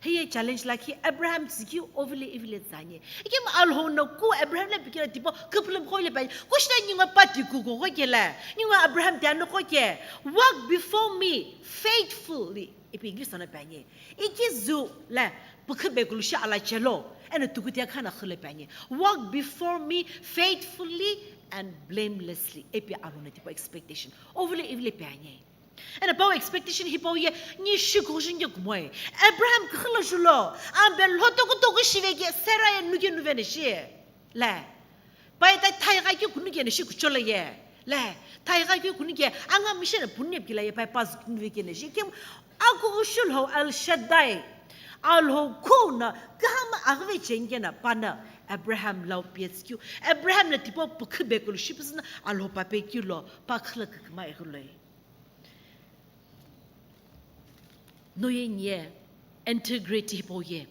Heye challenge lakhi Abraham tsiki ovile ivile zanye. Ike ma Alhou no ku Abraham le pikira tipo küpülümi kho le pai. Kushna ningo pati ku go kela. Ningo Abraham te ano kho ke. Walk before me faithfully. Ipi English sana panye. Iki zu la pukhu bekulu shi ala chelo, eno tukutia khana khule panye. Walk before me faithfully and blamelessly, ipi Alhou no tipau expectation. Ovule ivile pe ani. Eno pau expectation hipau ye, ni shi kuxin ke kumoi. Abraham khulo julo, ambe lho toku toku shive ke, Sarah ye nuke nuve ne shi. Le. Pai ta thai ga ke kunu ke ne shi kuchola ye. Le. Thai ga ke kunu ke, anga mishe ne punne kila ye, pai pas nuve ke ne shi. Kim, aku ushul ho El Shaddai. Alhou kuna, kahama agve chengena pana. Abraham lau pietskeu. Abraham le tipau pukhu bekulu shipusna, Alhou pape kilo, pakhle kikma eguloi. No ye nie, integrity hipau ye.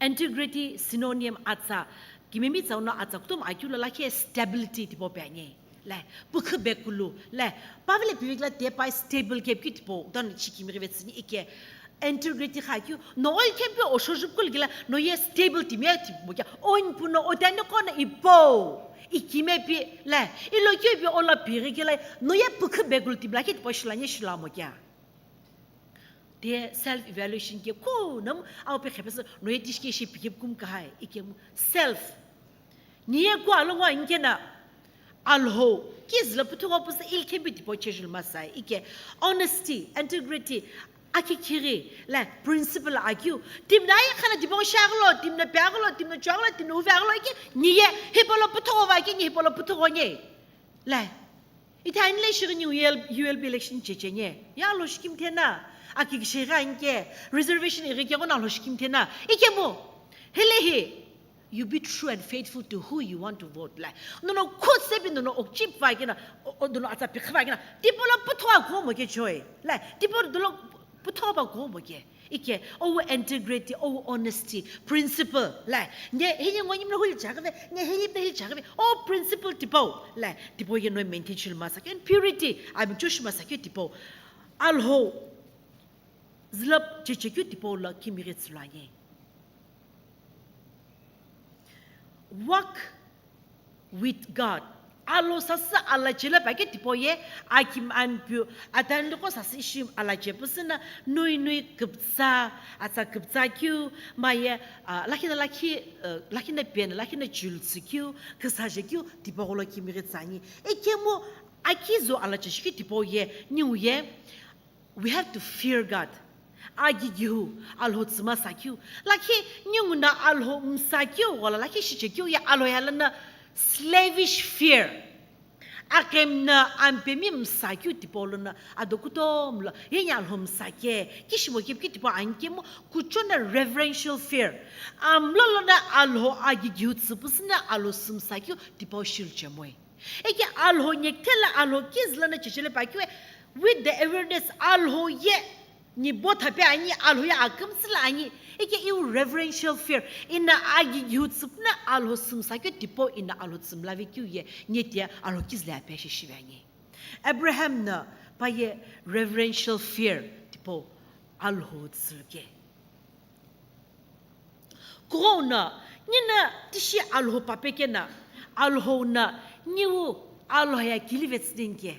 Integrity synonym atsa, kimemi tsau no atsa kutum akeu lo lakhi stability tipau pe ani. Le, pukhu bekulu, le, pavile pivik la te pai stable kep ki tipau, dan chi kimi rive tsini ike. Integrity kha keu, no oi kep pe osho jup kul gila, no ye stable timi ya tipau kia. Oin puno, otani kono ipo, ikime pi, le, ilo keu pi ola piri gila, no ye pukhu bekulu timi la ki tipau shila nye shila mo kia. Te self evaluation ke ko nam au pe khepes no ye tishke shi pikip kum kahai ikem self. Ni ye ko alo wa inkena Alhou ki zla putu wa pusa il kembi tipo chejul masai ike honesty, integrity, aki kiri la principle akeu. Timna ai khana tipo shaglo, timna paglo, timna chaglo, timna uvaglo ike ni ye hipolo putu wa ki ni hipolo putu wa nye. La Ithani le shighi ni U L, U L B election checheni. Ya lo shikim thena. Aki shigha inke. Reservation iri ke gona lo shikim thena. Ikemu. Hele hi. You be true and faithful to who you want to vote. Like, no, no, could se bi no, no, okchip va kina, o, o, no, no, atsa pikha va kina. Tipo lo puthwa ko mo ke joy. Like, tipo lo puthwa ba ko mo ke. Ike, owu integrity, owu honesty, principle, la, nge hini ngo nyimlo huli chakave, nge hini pe hili chakave, o principle tipau, la, tipau ye no maintain shil masakyo, and purity, ami chosh masakyo tipau. Alhou, zlap chechekyo tipau la kimigits lanye. Walk with God. Alhou sasü alachela pake tipau ye akim anpiu, atandiko sasü ishi alache pusina, nui nui kuptsa, atsa kuptsa keu, maye, ah, lakina lakhi, eh, lakina pen, lakina chultsi keu, kusaje keu, tipau lo kimigitsani. Ekemu akizo alache shiki tipau ye, niu ye, We have to fear God. Agigihu, Alhou tsüma sakyu. Lakhi, nyunguna Alhou msakyu, wala lakhi shichekyu ya Alhou ya lana slavish fear. Akemna ampemi msakyu tipoluna, adokutomla, yenya Alhou msake, kishimo kipki tipo ankemo, kuchona reverential fear. Amlolona Alhou agigihu tsüpusina Alhou sumsakyu tipo shilchemoi. Eke Alhou nyekthela Alhou kizlana chechele pakiwe, with the awareness Alhou ye nibo thape ani, Alhou ye akümsila ani. Eke iu reverential fear, ina agigihu tsüpna Alhou sumsakyo tipo ina Alhou tsümlave kyu ye, nyetia Alhou kizle ape shishive ani. Abraham na paye reverential fear tipo Alhou tsüluke. Kughou na, nina tishi Alhou papekena, Alhou na, niu Alhou ya kilive tsüdinke.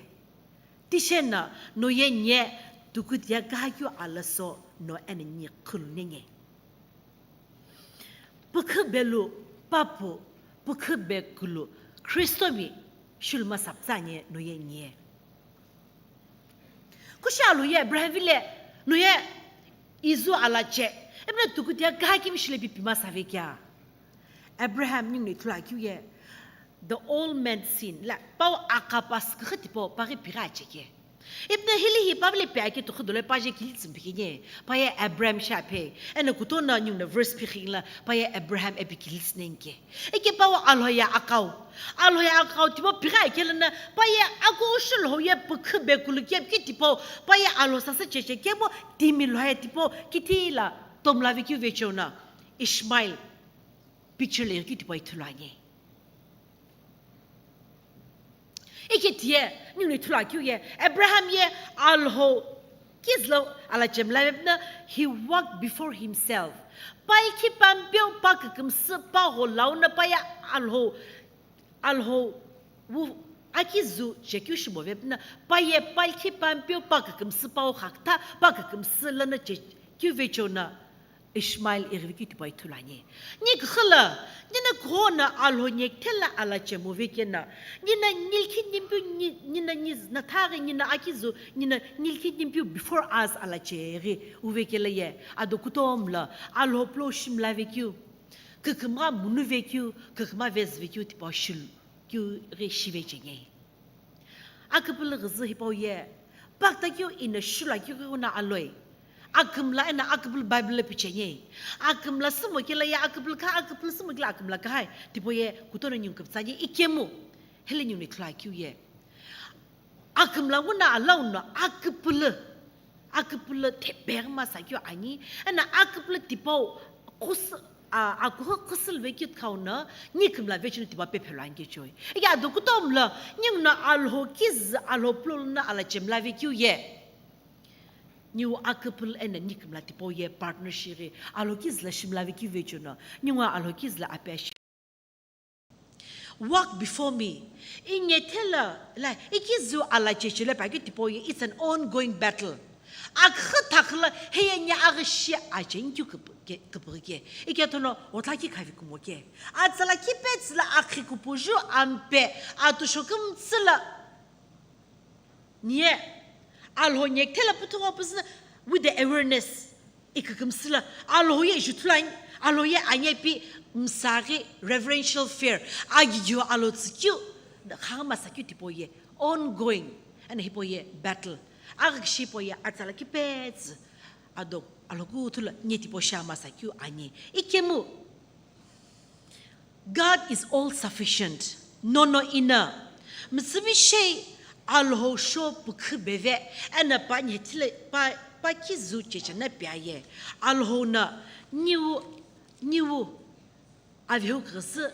Tishena, no ye nye, tukutia kahakyu alaso, no ene ni khulunenge. Pukhu belu, papu, pukhu bekulu, Kristomi, shulma saptsanye, no ye nye. Kushi Alhou ye Abraham vile, no ye izu alache. Ebile tukutia kahakimi shile pi pima save kya. Abraham ningu ne thula kyu ye. The old man sin. La, pau akapas khe tipo, pari pira cheke. Ibna hili hi pavile pe ake tukhu dole paje kili tsumbi kine. Paye Abraham sha pe. Ene kutona ningu ne verse pi khingla, paye Abraham epi kili tsnenke. Eke pawo Alhou ya akau. Alhou ya akau tipo pigha ekelena, paye aku ushul ho ye pukhu bekulu kep ki tipo, paye Alhou sasa cheche kemo timi lhou ye tipo, kitila tomlavi kyu vechona. Ishmael picture le ki tipo ithulu ani. Eke tie, ningu ne thulu akyu ye, Abraham ye Alhou kizlo ala chemla vepna, he walked before himself. Palkhi pampeu pa kükümsü pa ho launa paye Alhou, Alhou wu akizu chekyu shibo vepna, paye palkhi pampeu pa kükümsü pa ho khakta, pa kükümsü lana chekyu vechona. Ishmael ighivikeu tipau ithulu ani. Ni küxü la, nina kughona Alhou nyekthela ala chemu vekena, nina nilkhi nimpiu ni-, nina niz-, nathaghi nina akizu, nina nilkhi nimpiu before us ala cheghi uvekela ye, ado kutomo la, Alhou plo shimla vekeu, kükümgha munu vekeu, kükümgha vez vekeu tipau shil keu ghi shive chengei. Aküpülü ghüzü hipau ye, paktakeu ina shulakeu ghi una aloi. Akümla ena aküpülü Bible le pichengei. Akümla sümo kela ye aküpülü kha, aküpülü sümo kela akümla kahai. Tipau ye kutono ningu küpütsa ani ikemu. Hele ningu ni khulakeu ye. Akümla nguna alauno aküpülü. Aküpülü thepeghi masa keu ani, ena aküpülü tipau khusu-, a, akuhu khusülu vekeu khauno, ni kümla vechinu tipau pephelu ani kechoi. Ike ado kutomo la, ninguno Alhou kiz-, Alhou plo luna ala chemla vekeu ye. Niu aküpülü ena ni kümla tipau ye partnership ghi, Alhou kiz la shimla vekeu vechino, ningu Alhou kiz la ape shi- Walk before me. Inye thela, la, ikizu ala chechele pa ki tipau ye, it's an ongoing battle. Akha thakla, heye nya aghi shi achen kyu kap-, ke-, kapri ke. Ike tono, otla ki khavi kumo ke. Atsala ki petsla akhi kupuju ampe, atu shokum tsila. Niye, Alhou nyekthela puthugho püzü with the awareness. Ikükümsüla, Alhou ye ijuthulan, Alhou ye anyepi msaghi reverential fear. Agigiu Alhou tsükeu, khangama sakeu tipau ye, ongoing, and hipau ye battle. Aghi kishi hipau ye, atsala ki petsü, ado, Alhou kuthula, nye tipau shama sakeu ani. Ikemu, God is all sufficient. Nono ina. Mütsümishei Alhou sho pükhu beve, ena pa nyethile pa, pa kizu chechena piaye. Alhou na niu, niu avehu khrisi,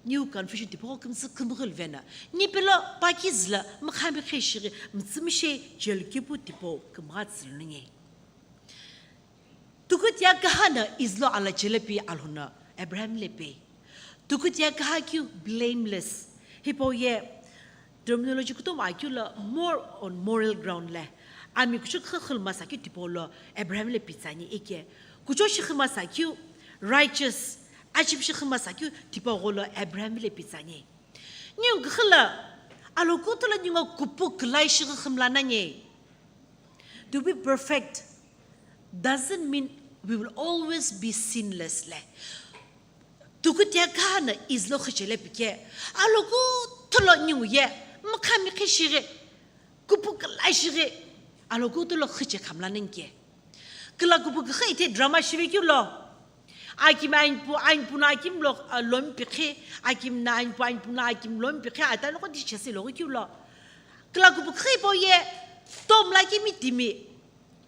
niu confusion tipau kümsü kümghil vena. Nipelo pa kizla mkhami kheshiri mütsümishei chel kipu tipau kümgha tsülunye. Tukutia kaha na izlo ala chelepi Alhou na Abraham le pe. Tukutia kaha keu blameless. Hipau ye terminology kutomo akeu lo more on moral ground le. Ami kuchou khükhül masa keu tipau lo Abraham le pitsani ike. Kuchou shikhi masa keu righteous. Achip shikhi masa keu tipau gholo Abraham le pitsani. Ningu khüla Alhou kuthula ningu kupu külai shikhi khümla nanye. To be perfect doesn't mean we will always be sinless le. Tukutia kaha na izlo khüchele pike. Alhou kuthula ningu ye mkhami khishiri, kupu külai shiri, Alhou kuthula khüche khamla ningke. Kila kupu kükhe ite drama shive keu lo. Akim ainpu, ainpu na akim lo, ah, lomi pikhi, akim na ainpu, ainpu na akim lomi pikhi, ata loko di chesi lo keu lo. Kila kupu kükhe po ye, tom la kimi timi.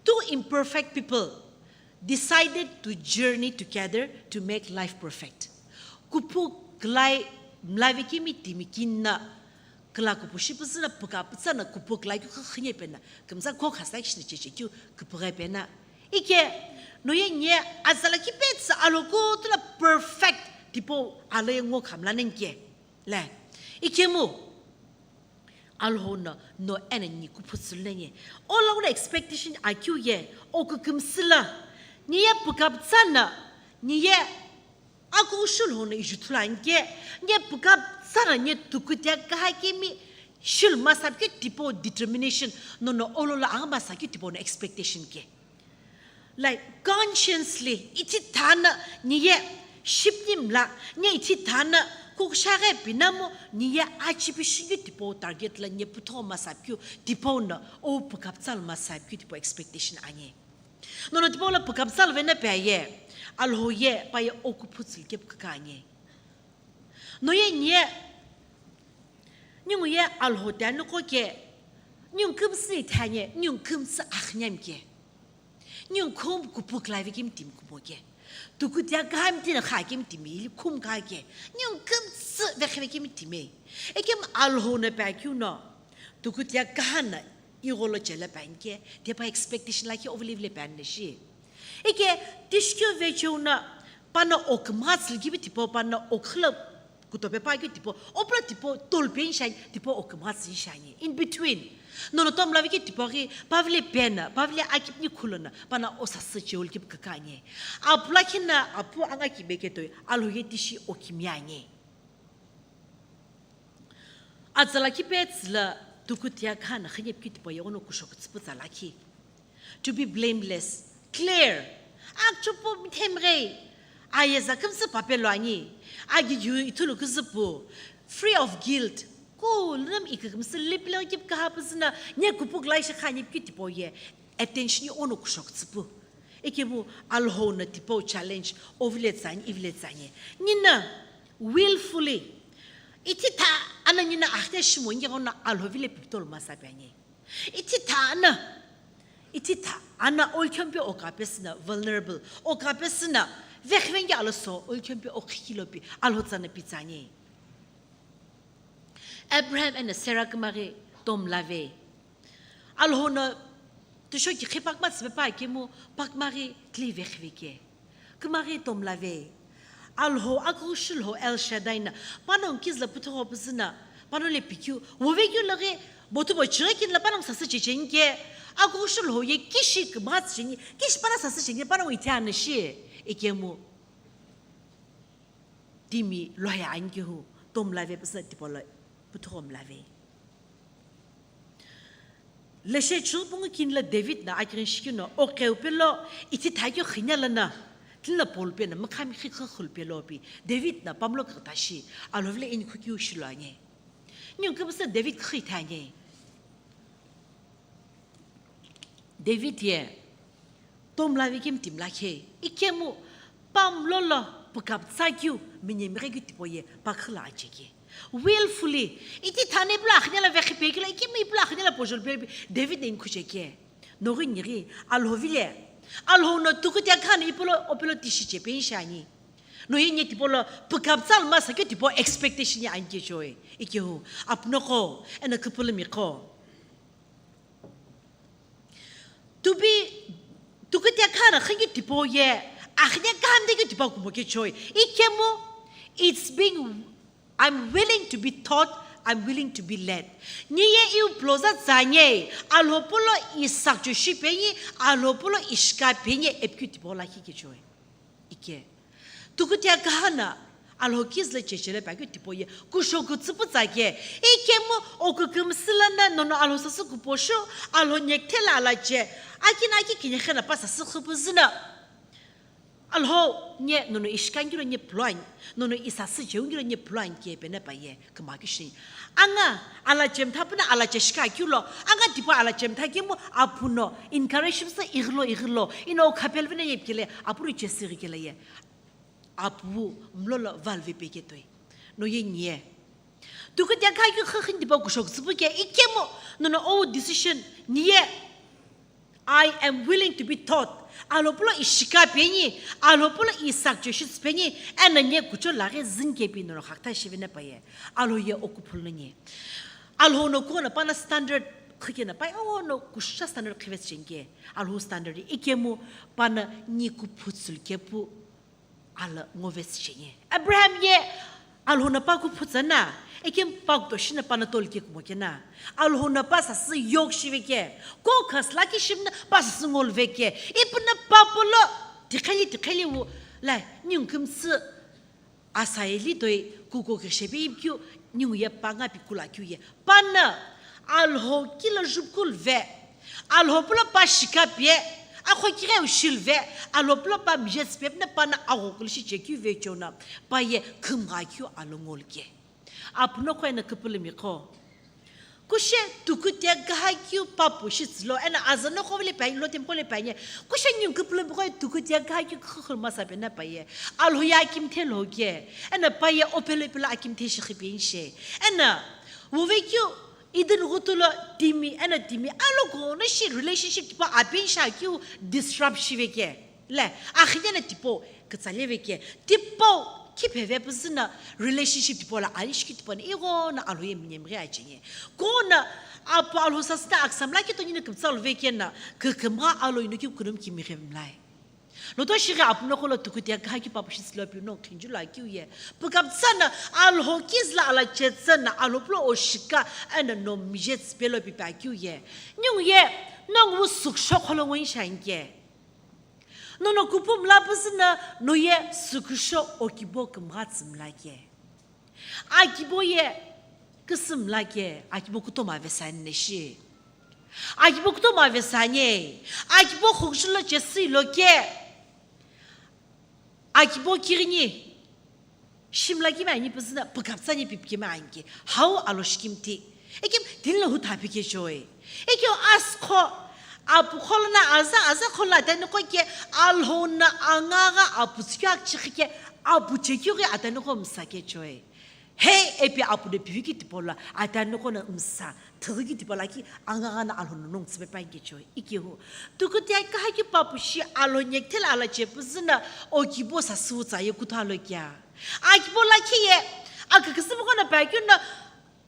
Two imperfect people decided to journey together to make life perfect. Kupu külai mlavi kimi timi kinna. Kila kupu shi püzü na püka pütsa na kupu kila keu khakhinye pena, kümza ko khasa kishina cheche keu küpüghe pena. Ike, noye nye azala kipetsa Alhou kuthula perfect tipau aloye ngo khamla ningke. Le, ike mu, Alhou no, no ena ni kupu tsülunye. Ola ula expectation akeu ye, oku kümsüla, niye püka pütsa na, niye Aku shulhono ijuthulanke, nye pükapütsana nye tukutia kahakimi shil masapke tipo determination, nono olola anga masakeu tipo no expectation ke. Like, consciously, ithi thana, niye shipni mla, nye ithi thana, kukushaghe pinamo, niye achipi shingyu tipo target la nye putho masapkeu tipo no, o pükapütsal masapkeu tipo expectation anye. Nono tipau lo pükapütsal vena pe aye, Alhou ye pa ye o kuphu tsülike püküka anye. Noye nye, ningu ye Alhou te anoko ke, ningu kümsü ithanye, ningu kümsü akhnyam ke. Ningu khum kuphu kla vikimi timi kumo ke. Tukutia kahami tina kha kimi timi ili khum ka ke. Ningu kümsü vekhe vikimi timi. Ekim Alhou na pe akeu no. Tukutia kahana igholo chele panke, tepa expectation lakhi overlive le pan shi. Ike tishkeu vecheu na pana ok matsl gibi tipo pana ok khla Kutope pa keu tipau, opula tipau tolpe inshani, tipau okümgha tsü inshani. In between. Nono tomlave keu tipau ghi, pavile pena, pavile akipni khulono, pana osasü cheul kip kakanye. Apula khina, apu anga kibe ketoi, alhoye tishi okimyanye. Atsala kipe tsüla tukutia khana khanyep keu tipau ye ono kusho kutsüpu tsala khi. To be blameless, clear. Akchopo mithemghei. Ayeza kümsü papelo ani. Agigiu ithulu küzüpu. Free of guilt. Kulunam ikükümsü lipilaghi kip kaha püzüna, nye kupuk lai shakha nye keu tipau ye. Attention ye ono kusho kutsüpu. Ekemu Alhou no tipau challenge, ovile tsani, ivile tsani. Nina, willfully. Ithi tha ana nina akhte shimo nge ono Alhou vile piptol masa pe ani. Ithi tha ana, ithi tha ana olkhempe okapesüna vulnerable, okapesüna vekhvenge aloso olkhempe okhikilopi alhotsana pitsani. Abraham ena Sarah kümaghi tomlave. Alhou no tüsho kikhi pakma tsüpe pa kemu pakmaghi tli vekhveke. Kümaghi tomlave. Alhou, akughushi Lhou El Shaddai na, panongu kizüla püthüghopüzüna, panongu le pikeu, wovekeu laghi, botubo chighi kinla panongu sasü checheni ke, akughushi Lhou ye kishi kümgha tsücheni, kishi pana sasü cheni, panongu ithi anashi, ekemu. Timi lohe ani kehu, tomlave püsüna tipau lo püthüghomlave. Leshe chüpungu kinla David na akirin shikino, oqeu pelo ithi thakeu khinya lana, tinla Paul pena mükhamikhi khükhul pelo pi, David na pamlo küktashi, Alhou vile inikhu kiu shilo ani. Ningu kümsü David khüitha ani. David ye, tomlave kemu timla khe, ikemu pamlo lo pükaptsa kiu, minyemghe keu tipau ye pakhüla acheke. Willfully, iti thane pula akhine la vekhi pekilo, ikemu ipula akhine la pojol pe, David ne inkhu cheke. Noghi nighi, Alhou vile. Alhou no tukutia khana ipolo, opelo tishi chepe inshani. No ye nye tipau lo pükaptsa lo masa keu tipau expectation ye ani kechoi. Ikehu, apuno qo, ena küpülümi qo. To be, tukutia khana khikeu tipau ye, akhine khamde keu tipau kumo kechoi. Ikemu, it's being, I'm willing to be taught, I'm willing to be led. Nye ye iu ploza tsanye, Alhou polo isakcho shipenye, Alhou polo ishika penye, epikeu tipau lakhi kechoi. Ike. Tukutia kahana, Alhou kizüla chechele pa keu tipau ye, kusho kutsüpu tsake. Ikemu, okükümsü lana, nono Alhou sasü kuposhu, Alhou nyekthe la alache, akina aki kinyekhena pa sasü khüpüzüna. Alhou, nye, nono ishikangiro nye ploani, nono isasü cheungiro nye ploani ke pene pa ye. Kümaki shi. Anga, alache mtha püna alache shika kiulo. Anga tipau alache mtha kemu apuno. Encourage msa ighilo, ighilo. Ino khapel vene yepkele, apuru chesiri kele ye. Apu, mlolo valve peketoi. No ye nye. Tukutia kha keu khakhin tipau kusho kutsüpu ke, ikemu, nono o decision, nye. I am willing to be taught. Alhou polo ishika penye, Alhou polo isakcho shitsü penye, ena nye kucho laghi zin kepi nono khakta shivene pa ye. Alhou ye okuphulo nye. Alhou no kuno pana standard khikena pa ye, ono kusha standard khivetsü chenge. Alhou standard ikemu pana nyi kuphutsül kepu. Ala ngovetsü chenge. Abraham ye Alhou no pa kuphutsana, ekem pa kutoshina pana tolike kumo kena. Alhou no pa sasü yok shiveke. Ko khas laki shimna pa sasü ngolveke. Ipuna pa polo, tikheli, tikheli wu, la, ningu kümsü, asaili toi, kuko ke shepe ipkiu, ningu ye pa nga pi kula kiu ye. Pana, Alhou kila jupkul ve. Alhou pula pa shika pie. Akho kire ushil ve. Alhou pula pa mije tspe pna pana agho kul shi che kiu ve chona. Pa ye khum ga kiu alongol ke. Apno ko ena kupulumi ko. Kushe tukutia gaha kiu papu shi tsilo. Ena azano ko le pa lo tem ko le pa nye. Kushe ningu kupulumi ko tukutia gaha kiu khukhul masa pe na pa ye. Alhou ya kim the lo ke. Ena pa ye opelo pela akim the shi khipin she. Ena Wuve keu, idin ghutulo timi, ena timi, alogo no shi relationship tipau apin sha keu disrupt shive ke. Le, akhine na tipau, kütsaleve ke. Tipau, kipheve püzü na relationship tipau la, alishi keu tipau na, igho na Alhou ye minyemghe achenge. Ko na, apu Alhou sasü na aksam la keu tonina kümtsa luve ke na, kükümgha Alhou ino keu kunum kimighe mlai. Loto shighi apuno qolo tukutia kaha ki papu shitsi lo pi no khinju lo akeu ye. Pukaptsa na alho kizla ala chetsa na alho pulo oshika ena no mije tsipe lo pi pa akeu ye. Nyung ye, no ngu suksho kholo ngoi shanke. No no kupu mla püsü na no ye suksho okibo kumgha tsimla ke. Akibo ye küsü mla ke, akibo kutomo avesani neshi. Akibo kutomo avesani, akibo khokshilo chesi lo ke. Akibo kirini, shimla kimi ani püzüna, pükaptsani pipikimi anke. Hau alo shikimti. Ekim, tinlo huta pike choi. Ekio askho, apu kholona aza, aza khola atani ko ke, alhona angaga apu tsikyak chikike, apu chekyo ke atani ko msa ke choi. He epi apu de pivi ki tipola, atani ko na msa, thiri ki tipola ki angaga na alhona nong tsipe pa ke choi. Ikio, tukutia kaha ki papu shi alho nyekthela ala che püzüna, okibo sa su tsa ye kutha lo kya. Akibo la ki ye, akakisibu ko na pa kyo na,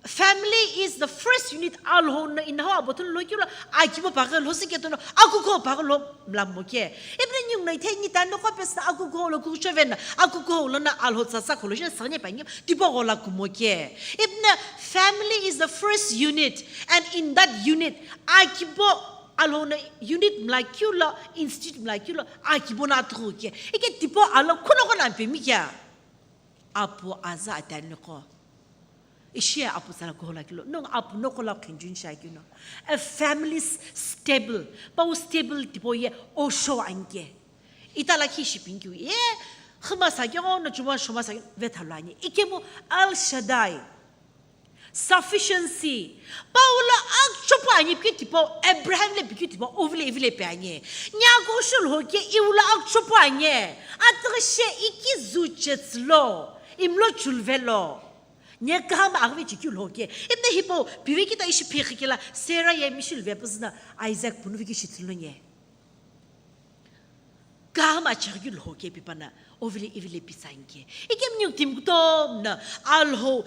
family is the first unit, alho na inaho abothun lo kilo, akibo paghe lo se keto no, akukho paghe lo mlamo ke. Ebile nyung na ithe ni tando ko pesa akukho lo kuchove na, akukho lo na alho tsatsa kholo shi na sanye panye, tipo gola kumo ke. Ebile family is the first unit, and in that unit, akibo alho na unit mla kilo, institute mla kilo, akibo na athu ke. Ike tipo alo kuno ko na pemi kya. Apu aza atani ko. Ishi apu tsala kuhola kilo. Nung apu no kola khinjun sha kino. A family s-, stable. Pau stable tipo ye osho anke. Itala ki shipin kyu. Ye khuma sa kyo no chuma shuma sa kyo vethalani. Ikemu El Shaddai. Sufficiency. Paulo akchopo ani piki tipo, Abraham le piki tipo, ovile ivile pe ani. Nya ko shul ho ke iula akchopo ani. Atrishe iki zu chetslo. Imlo chulvelo. Nya kaham agve chikyu lo ke. Ibne hipo, pive kita ishi pekhe kela, Sarah ye mishil ve puzna, Isaac punuvi ki shitlo nye. Kama chaghi lho ke pipana, ovile ivile pisanke. Ikem nyung tim kutom na, alho,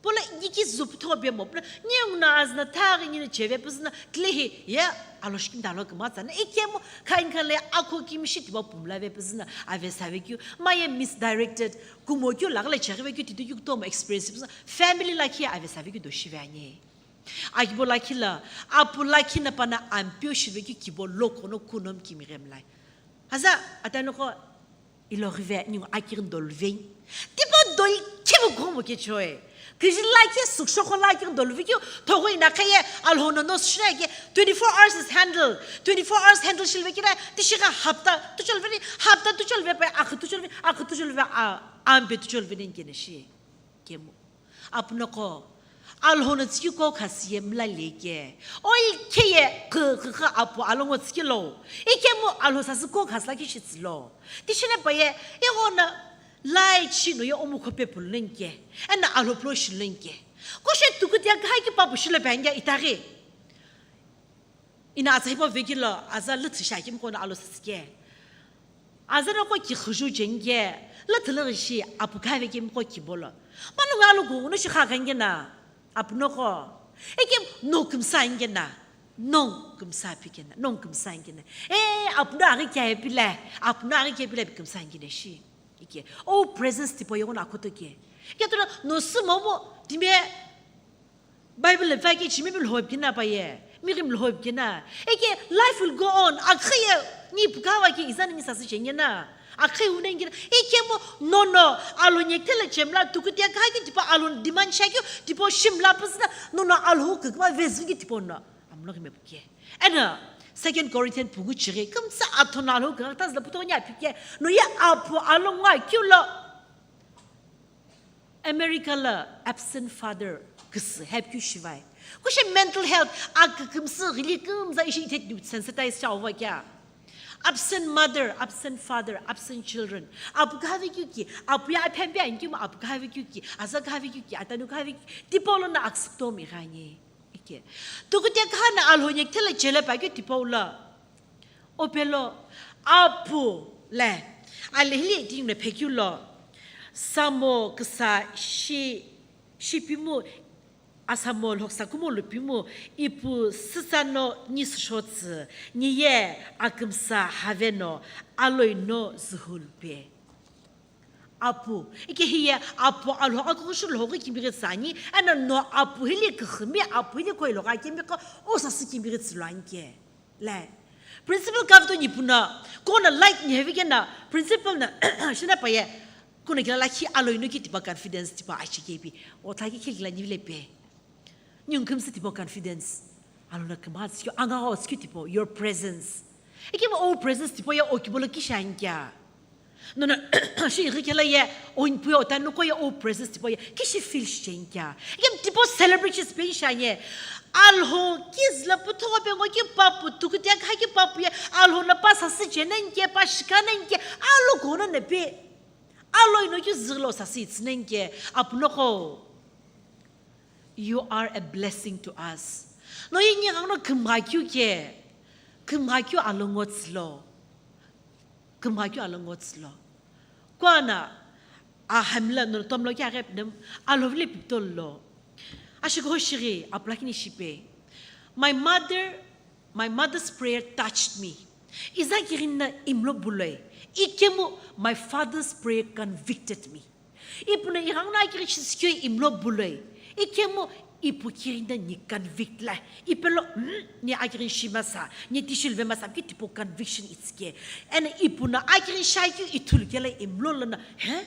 pola iki zuptho be mo, pola nyung na azna thaghi nyina cheve puzna, tlehi, ya, alo shikim dalo kama tsana. Ikem khain khale akho kimishi tiba pumla ve puzna, ave save kyu, maye misdirected, kumo kyu lagla chaghi ve kyu titu yuk tom experience puzna, family la ki ave save kyu do shive anye. Akibo lakhi la, apu lakhi na pana ampio shiveki kibo loko no kunom kimi gemlai. Haza, atano ko ilo rive, ningo akiri dolvei. Tipo dol kibo gomo ke choe. Kiji lakhi suksho ko lakiri dolvei kyo, togo ina khaye, alhono no shire ke, twenty-four hours is handle. Twenty-four hours handle shilveki na, tishika hapta, tucholveni, hapta tucholve pa, akhu tucholve, akhu tucholve, a, ambe tucholveni kene shi. Kemo. Apunoko, alhono tsiki ko khasiye mla leke. Oi keye, khe, khe, khe, apu alongo tsiki lo. Ikemu alho sasi ko khasla ki shitsi lo. Tishine paye, igona, lai chino ye omu khope pulunke. Ena alho plo shilunke. Ko she tukutia kaha ki papu shilo penge itari. Ina atsa hipau vekilo, aza lüthü shi akimqo no alo sasike. Aza noko ki khuju jenge, lüthü lüghi shi apu kave kimqo kibolo. Manu nga lo gungu no shi kha kangena, apu noko. Ekim no kümsa angena, no kümsa pikena, no kümsa angena. E, apu no aghi kya epile, apu no aghi kya epile kümsa angena shi. Ike, o presence tipo yogo na koto ke. Kya to no, no sumo mo, time, Bible le pake chimi mi lhob kina pa ye. Mi rim lhob kina. Eke life will go on. Akhaye ni pukawa ki izan ni sasi chengena. Akhaye unen kina. Eke mo no no alo nyekte le chemla tukutia kaha ki tipo alo demand shakyo tipo shimla pasna no no alo kukma vezin ki tipo no. Amlo ki me puke. Ena Second Corinthians pugu chire. Kumsa athona alo kaktas la putonya pike. No ya apo alo nga kyulo. America la absent father küsü hepkyu shivai. Kushe mental health a kükümsü ghili kümza ishi ithe sensitize cha ova kya. Absent mother, absent father, absent children. Apu kahave kyu ki, apu ya aphen pe anki ma apu kahave kyu ki, aza kahave kyu ki, atanu kahave kyu ki, tipolo na aksukto mi ghani. Ike. Tukute kahana alhonyek thela chele pa kyu tipolo. Opelo apu le alihili tingno phekyu lo samo küsa shi shipimu Asamo lhoksa kumo lupimu ipu sütsa no ni süshotsü, ni ye akümsa have no aloi no zühulpe. Apu, ike hiye apu alhoghi akughushi lhoghi kimighi tsüani, eno no apu hili küxümi, apu hili koi lhoghi akimiqo, o sasü kimighi tsüluani ke. Le. Principal kavto nipu no, kono light ni hevi kena, principal na, shina paye, kuna kila lakhi aloi no ki tipa confidence tipa ashi kepi, o thaki khilkila ni vile pe. Ningu kümsü tipau confidence. Alono kümha tsikeu, anga ho tsikeu tipau, your presence. Ikemu o presence tipau ye o kibolo kisha ankya. Nono, shi ighi kela ye, o inpu ye, o tanu ko ye o presence tipau ye, kishi feel shi ankya. Ikemu tipau celebrate shi spain shanye. Alho, kizla puthoko pengo ki papu, tukutia kha ki papu ye, alho na pa sasi chenenke, pa shikanenke, alo kono na pe. Alo ino ki ziglo sasi itsinenke, apunoko. You are a blessing to us. No ye ngi gangno kümgha kyu ke, kümgha kyu alongo tsilo. Kümgha kyu alongo tsilo. Kwana, a hamla no tomlo kya rep nem, alovle piptol lo. Ashiko shiri, aplakini shipe. My mother, my mother's prayer touched me. Iza kirinna imlo buloi. Ikemu, my father's prayer convicted me. Ipuno ighangno akiri shisikyo imlo buloi. Ikemu ipu kirinda ni convict la. Ipelo, mm, ni akiri shimasa, ni tishilve masa, ki tipo conviction itske. And ipuno akiri shakyu ithulu kela imlo lana, he?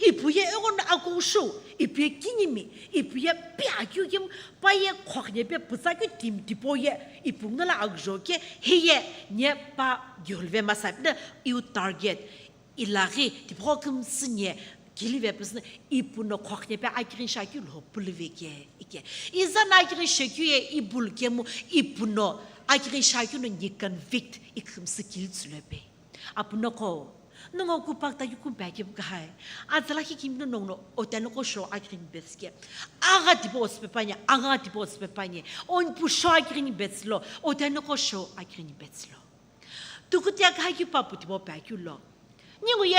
Ipu ye egon akushu, ipu ye kinimi, ipu ye pi akyu kim, pa ye khokne pe putsa kyu tim tipo ye, ipu ngala akjo ke, hiye, nye pa gyolve masa, na iu target. Ilaghi tipaqo kümsü nye kilive püsüna ipuno khoknepe akirin shakeu lho pülüve ke ike. Izana akirin shakeu ye ibul kemu ipuno akirin shakeu no ni convict ikümsü kilitsülope. Apunoko, nongo kupakta yu kumpe akipukahai. Azalakhi kimino nongo otanoko sho akirin betske. Aga tipo otsupepanye, aga tipo otsupepanye. Onpu sho akirin betslo, otanoko sho akirin betslo. Tukutia kha ki papu tipo pa kyu lo. Ningu ye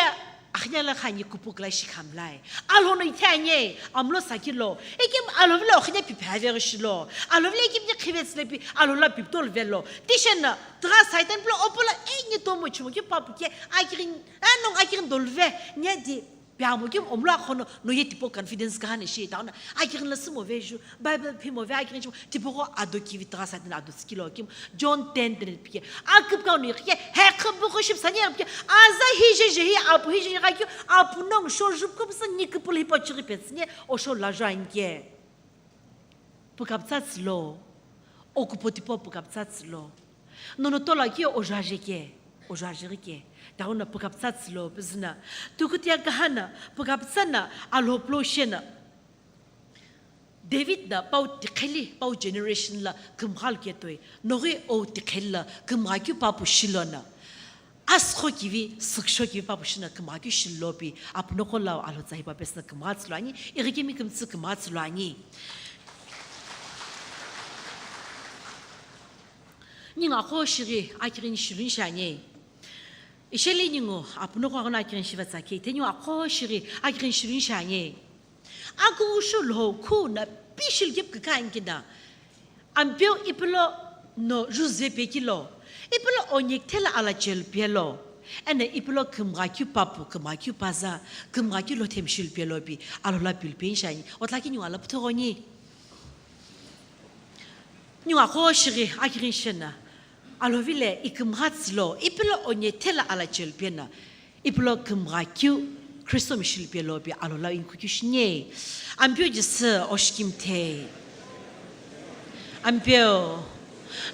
akhne la khani kupu kla shi khamlai. Alhono ithanye, amlo sakilo. Ekim alhovle okhne pi phave shilo. Alhovle ekim ni khivets lepi, alhola piptol velo. Tishen na, tra saitan plo opola e ni tomo chumo ki papu ke akirin, anong akirin dolve, nya di. Piamo kim omlo akhono no ye tipo confidence kahane shi tauna. Akirin la simo veju, Bible phimo ve akirin chimo, tipo ko ado kivi tra sa ado skilo kim, John ten ten pike. Akip ka no ye, he khabu ko ship sanye pike. Aza hi je je hi apu hi je ga kyo, apu nong sho jup ko sa ni kipul hi pa chiri petsne, o sho la jo anke. Pukaptsatsi lo, okupo tipo pukaptsatsi lo. Nono tola ki ojaje ke, ojaje ke. Tauna pukaptsatsi lo, bizna. Tukutia kahana, pukaptsana, aloplo shena. David na pau tikheli, pau generation la kümghal ketoi. Nori o tikheli la kümgha kyu papu shilona. Askho kivi, süksho kivi papu shina kümgha kyu shilopi, apunoko lao alo tsahi pa pesna kümgha tsilo ani, irikimi kümtsü kümgha tsilo ani. Ningu akho shiri akirin shilun shani. Isheli ningu apunoko aghona akirin shiva tsaki, te ningu akho shiri akirin shilun shani. Aku ushu lho khu na pishil gip kaka ankida. Ampeu ipilo no juzve pekilo. Ipilo onyek thela ala chel pielo. Ene ipilo kümgha kyu papu, kümgha kyu paza, kümgha kyu lo themshil pielo pi, alola pil pen shani. Otlaki ningu ala puthogoni. Ningu akho shiri akirin shena. Alovile ikümgha tsilo, ipilo onyek thela ala chel piena. Ipilo kümgha kyu Kristo mishil pelo pi alola inkhu kyu shini. Ampeu Jisü oshikimthe. Ampeu,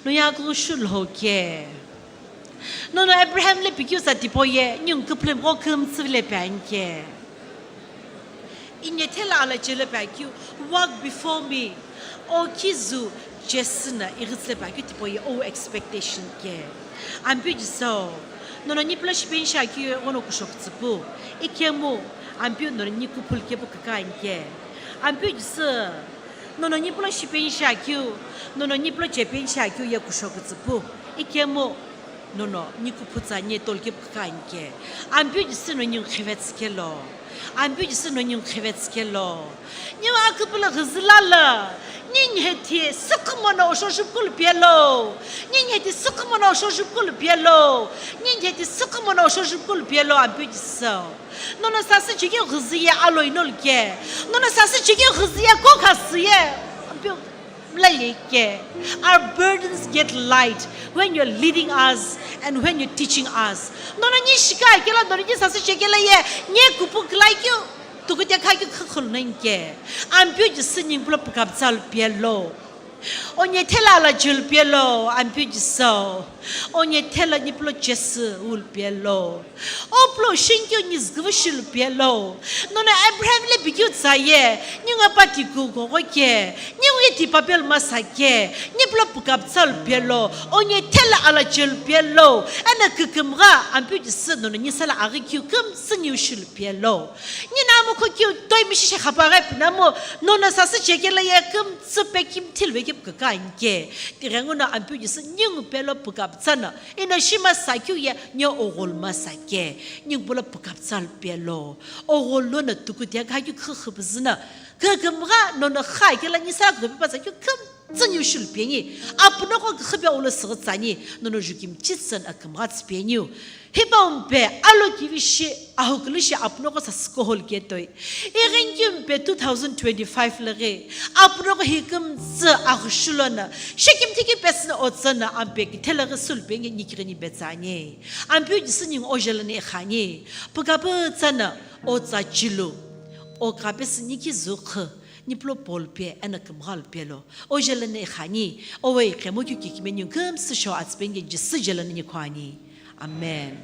no yaku shu lho ke. Nono Abraham le pikyu sa tipo ye, nyung kuplem go kümtsü le pe anke. Inye thela ala chele pe akyu, walk before me. O kizu Jisü na ighitsle pe akyu tipo ye, o expectation ke. Ampeu Jisü, nono nipla shipen shakyu ono kushok tsupu. Ikemu, ampeu nono nikupul kepu kaka anke. Ampeu Jisü, nono nipla shipen shakyu, nono nipla chepen shakyu ye kushok tsupu. Ikemu, Nono, ni kuphutsa ni tolkip khanke. Ampeu Jisü no ni khivetsükelo. Ampeu Jisü no ni khivetsükelo. Ni aküpüla ghizilala. Ni nheti sükümono oshoshupkul pielo. Ni nheti sükümono oshoshupkul pielo. Ni nheti sükümono oshoshupkul pielo Ampeu Jisü. Nono sasü chiki ghiziye aloinol ke. Nono sasü chiki ghiziye kokhasiye. Ampeu Mlaleke, our burdens get light when you're leading us and when you're teaching us. Nono ni shika kela, nono ni sasü chekela ye, ni kupu kla kyu, tukutia kha kyu khakhul nang ke. Ampeu Jisü ni pulo pukap tsal pielo. Onye thela la jul pielo, Ampeu Jisü. Onye thela ni pulo Jisü ul pielo. O pulo shinkyo ni zgüvü shilu pielo. Nono Abraham le bikyu tsaye, ni nga pati ku gogo ke, ni ngi ti papel masa ke, ni pulo pukap tsal pielo, onye thela ala jul pielo, ana kükümgha Ampeu Jisü nono ni sala aghi kyu küm sünyu shilu pielo. Ni na mo khokyu toi mi shishe khapa gha pinamo, nono sasü chekela ye küm tsü pekim thil vekip kaka anke. Tighenguno Ampeu Jisü ni ngu pielo pukap tsana. Ino shima sakyu ye, ni oghol masa ke, ni pulo pukap tsal pielo. Oghol lo na tukutia kha kyu khü khüpüzü na. Kükümgha nono kha kela ni sa küküpü pa tsakyu küm tsünyu shilu pieni. Apunoko khüpia ulo sü tsani, nono jukim chitsan akümgha tsü pieniu. Hipa umpe, alo kivi shi, ahukulu shi apunoko sasü kohol ketoi. Ighin kyu umpe two thousand twenty-five laghi, apunoko hi küm tsü aghushulo na, shekim thiki pesü na otsana ampe kithela ghi sul pieni nikighi ni betsani. Ampeu Jisü ni ngo ojelani ikhani, pukapü tsana otsa chilu, o kapesü niki zukhu, ni pulo Paul pe, ana kümghal pelo. Ojelani ikhani, owe ikhemo kyu kikime ni küm sü sho atsüpeni Jisü jelani ni khwani. Amen.